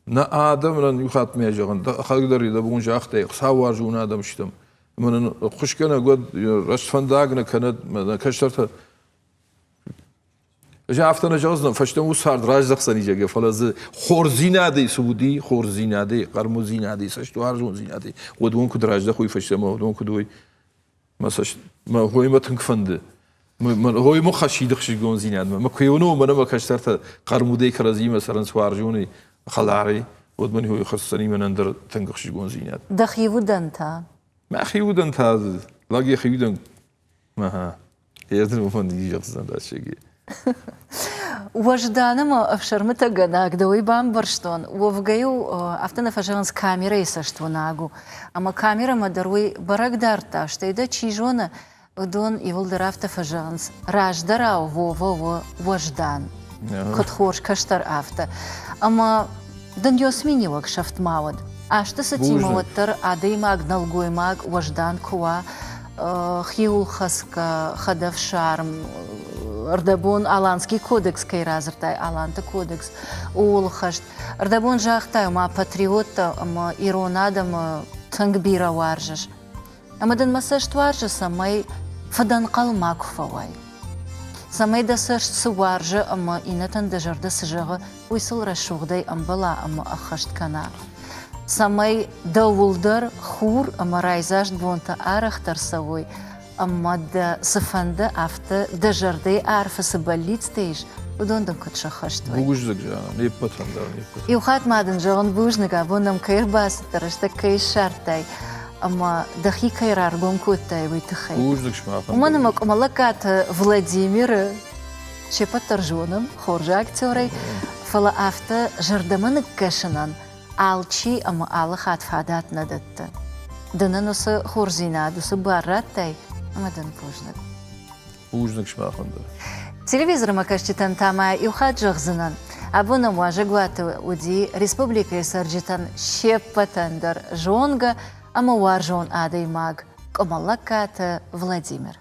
Нӕ адӕмӕн иу хатт мӕ зӕгъын, дӕхӕдӕг дӕр дӕ бон загътай, хуыцаууарзон адӕм стӕм. Ӕмӕ нын ӕххуысгӕнӕг уӕд, рӕстфӕндаг нӕ кӕнӕд, нӕ кӕстӕртӕ Ӕз афтӕ нӕ зӕгъдзынӕн, фӕстӕмӕ уыцы цард раздӕхдзӕни, зӕгъгӕ, фӕлӕ дзы хорздзинадӕй цы уыди, хорздзинадӕй, хъӕрмуддзинадӕй, цӕстуарзондзинадӕй, уӕд уым куыд раздӕхой фӕстӕмӕ, уыдон куыд уой. Мӕ цӕст, мӕ хоймӕ тынг фӕнды. Мӕ хоймӕ хӕссид ӕхсызгондзинадмӕ. Мӕ куы уынон, мӕнӕ мӕ кӕстӕртӕ хъӕрмудӕй кӕрӕдзимӕ цӕрынц уарзонӕй, хӕларӕй, уӕд мын хой хӕсдзӕни мӕнӕн дӕр тынг ӕхсызгондзинад. Дӕхи удӕн та? Мӕхи удӕн та, лӕг йӕхи удӕн Ага. Я думаю, он не зӕгъдзӕн расеги. Уӕздан ӕмӕ ӕфсӕрмытӕгӕнаг дӕ уый бамбӕрстон. Уӕвгӕ-иу афтӕ нӕ фӕзӕгъынц, камерӕйы цӕст уынаг у. Ӕмӕ камерӕмӕ дӕр уый бӕрӕг дардта, стӕй дӕ чи зоны, уыдон иууылдӕр афтӕ фӕзӕгъынц, раздӕрау Вова у уӕздан, куыд хорз кӕстӕр, афтӕ. Ӕмӕ дын ёс миниуӕг сӕфт ма уӕд. Азты цытимӕ уӕддӕр адӕймаг, нӕлгоймаг уӕздан куы уа, хиуылхӕцгӕ, хӕдӕфсарм, ӕрдӕбон Аланский кодекс кӕй радзырдтай, Аланты кодекс, ууыл хӕст. Ӕрдӕбон загътай, ма патриоттӕ ӕмӕ ирон адӕмы тынг бирӕ уарзыс. Ӕмӕ дын мӕ цӕст уарзы, цӕмӕй фыдӕнхъӕл макуы фӕуай. Цӕмӕй дӕ цӕст цы уарзы ӕмӕ иннӕтӕн дӕ зӕрдӕ цы зӕгъы, уый сыл рӕсугъдӕй ӕмбӕла ӕмӕ ӕххӕст кӕна. Цӕмӕй дӕуыл дӕр хур ӕмӕ райдзаст бонтӕ арӕхдӕр цӕуой ӕмӕ дӕ цы фӕнды, афтӕ дӕ зӕрдӕйы арфы цы бӕллицтӕ ис, уыдон дын куыд сӕххӕст уой. Бузныг, Жанна, не ппӕтӕн дӕр, не ппӕтӕн. Иу хатт ма дын зӕгъын бузныг, абон нӕм кӕй ӕрбацыдтӕ, рӕстӕг кӕй ссардтай ӕмӕ дӕхи кӕй раргом кодтай, уый тыххӕй. Бузныг сымахӕн. Уымӕн ӕмӕ Къуымӕллӕггаты Владимиры се ппӕт дӕр зонӕм, хорз актерӕй, фӕлӕ афтӕ зӕрдӕмӕ ныккӕсынӕн алчи ӕмӕ алы хатт фадат нӕ дӕтты. Ды нын уыцы хорздзинад, уыцы бар радтай, ӕмӕ дын бузныг. Бузныг сымахӕн дӕр. Телевизормӕ кӕсджытӕн та ма иу хатт зӕгъдзынӕн, абон нӕм уазӕгуаты уыди республикӕйы цӕрджытӕн се ппӕтӕн дӕр зонгӕ ӕмӕ уарзон адӕймаг Къуымӕллӕгкаты Владимир.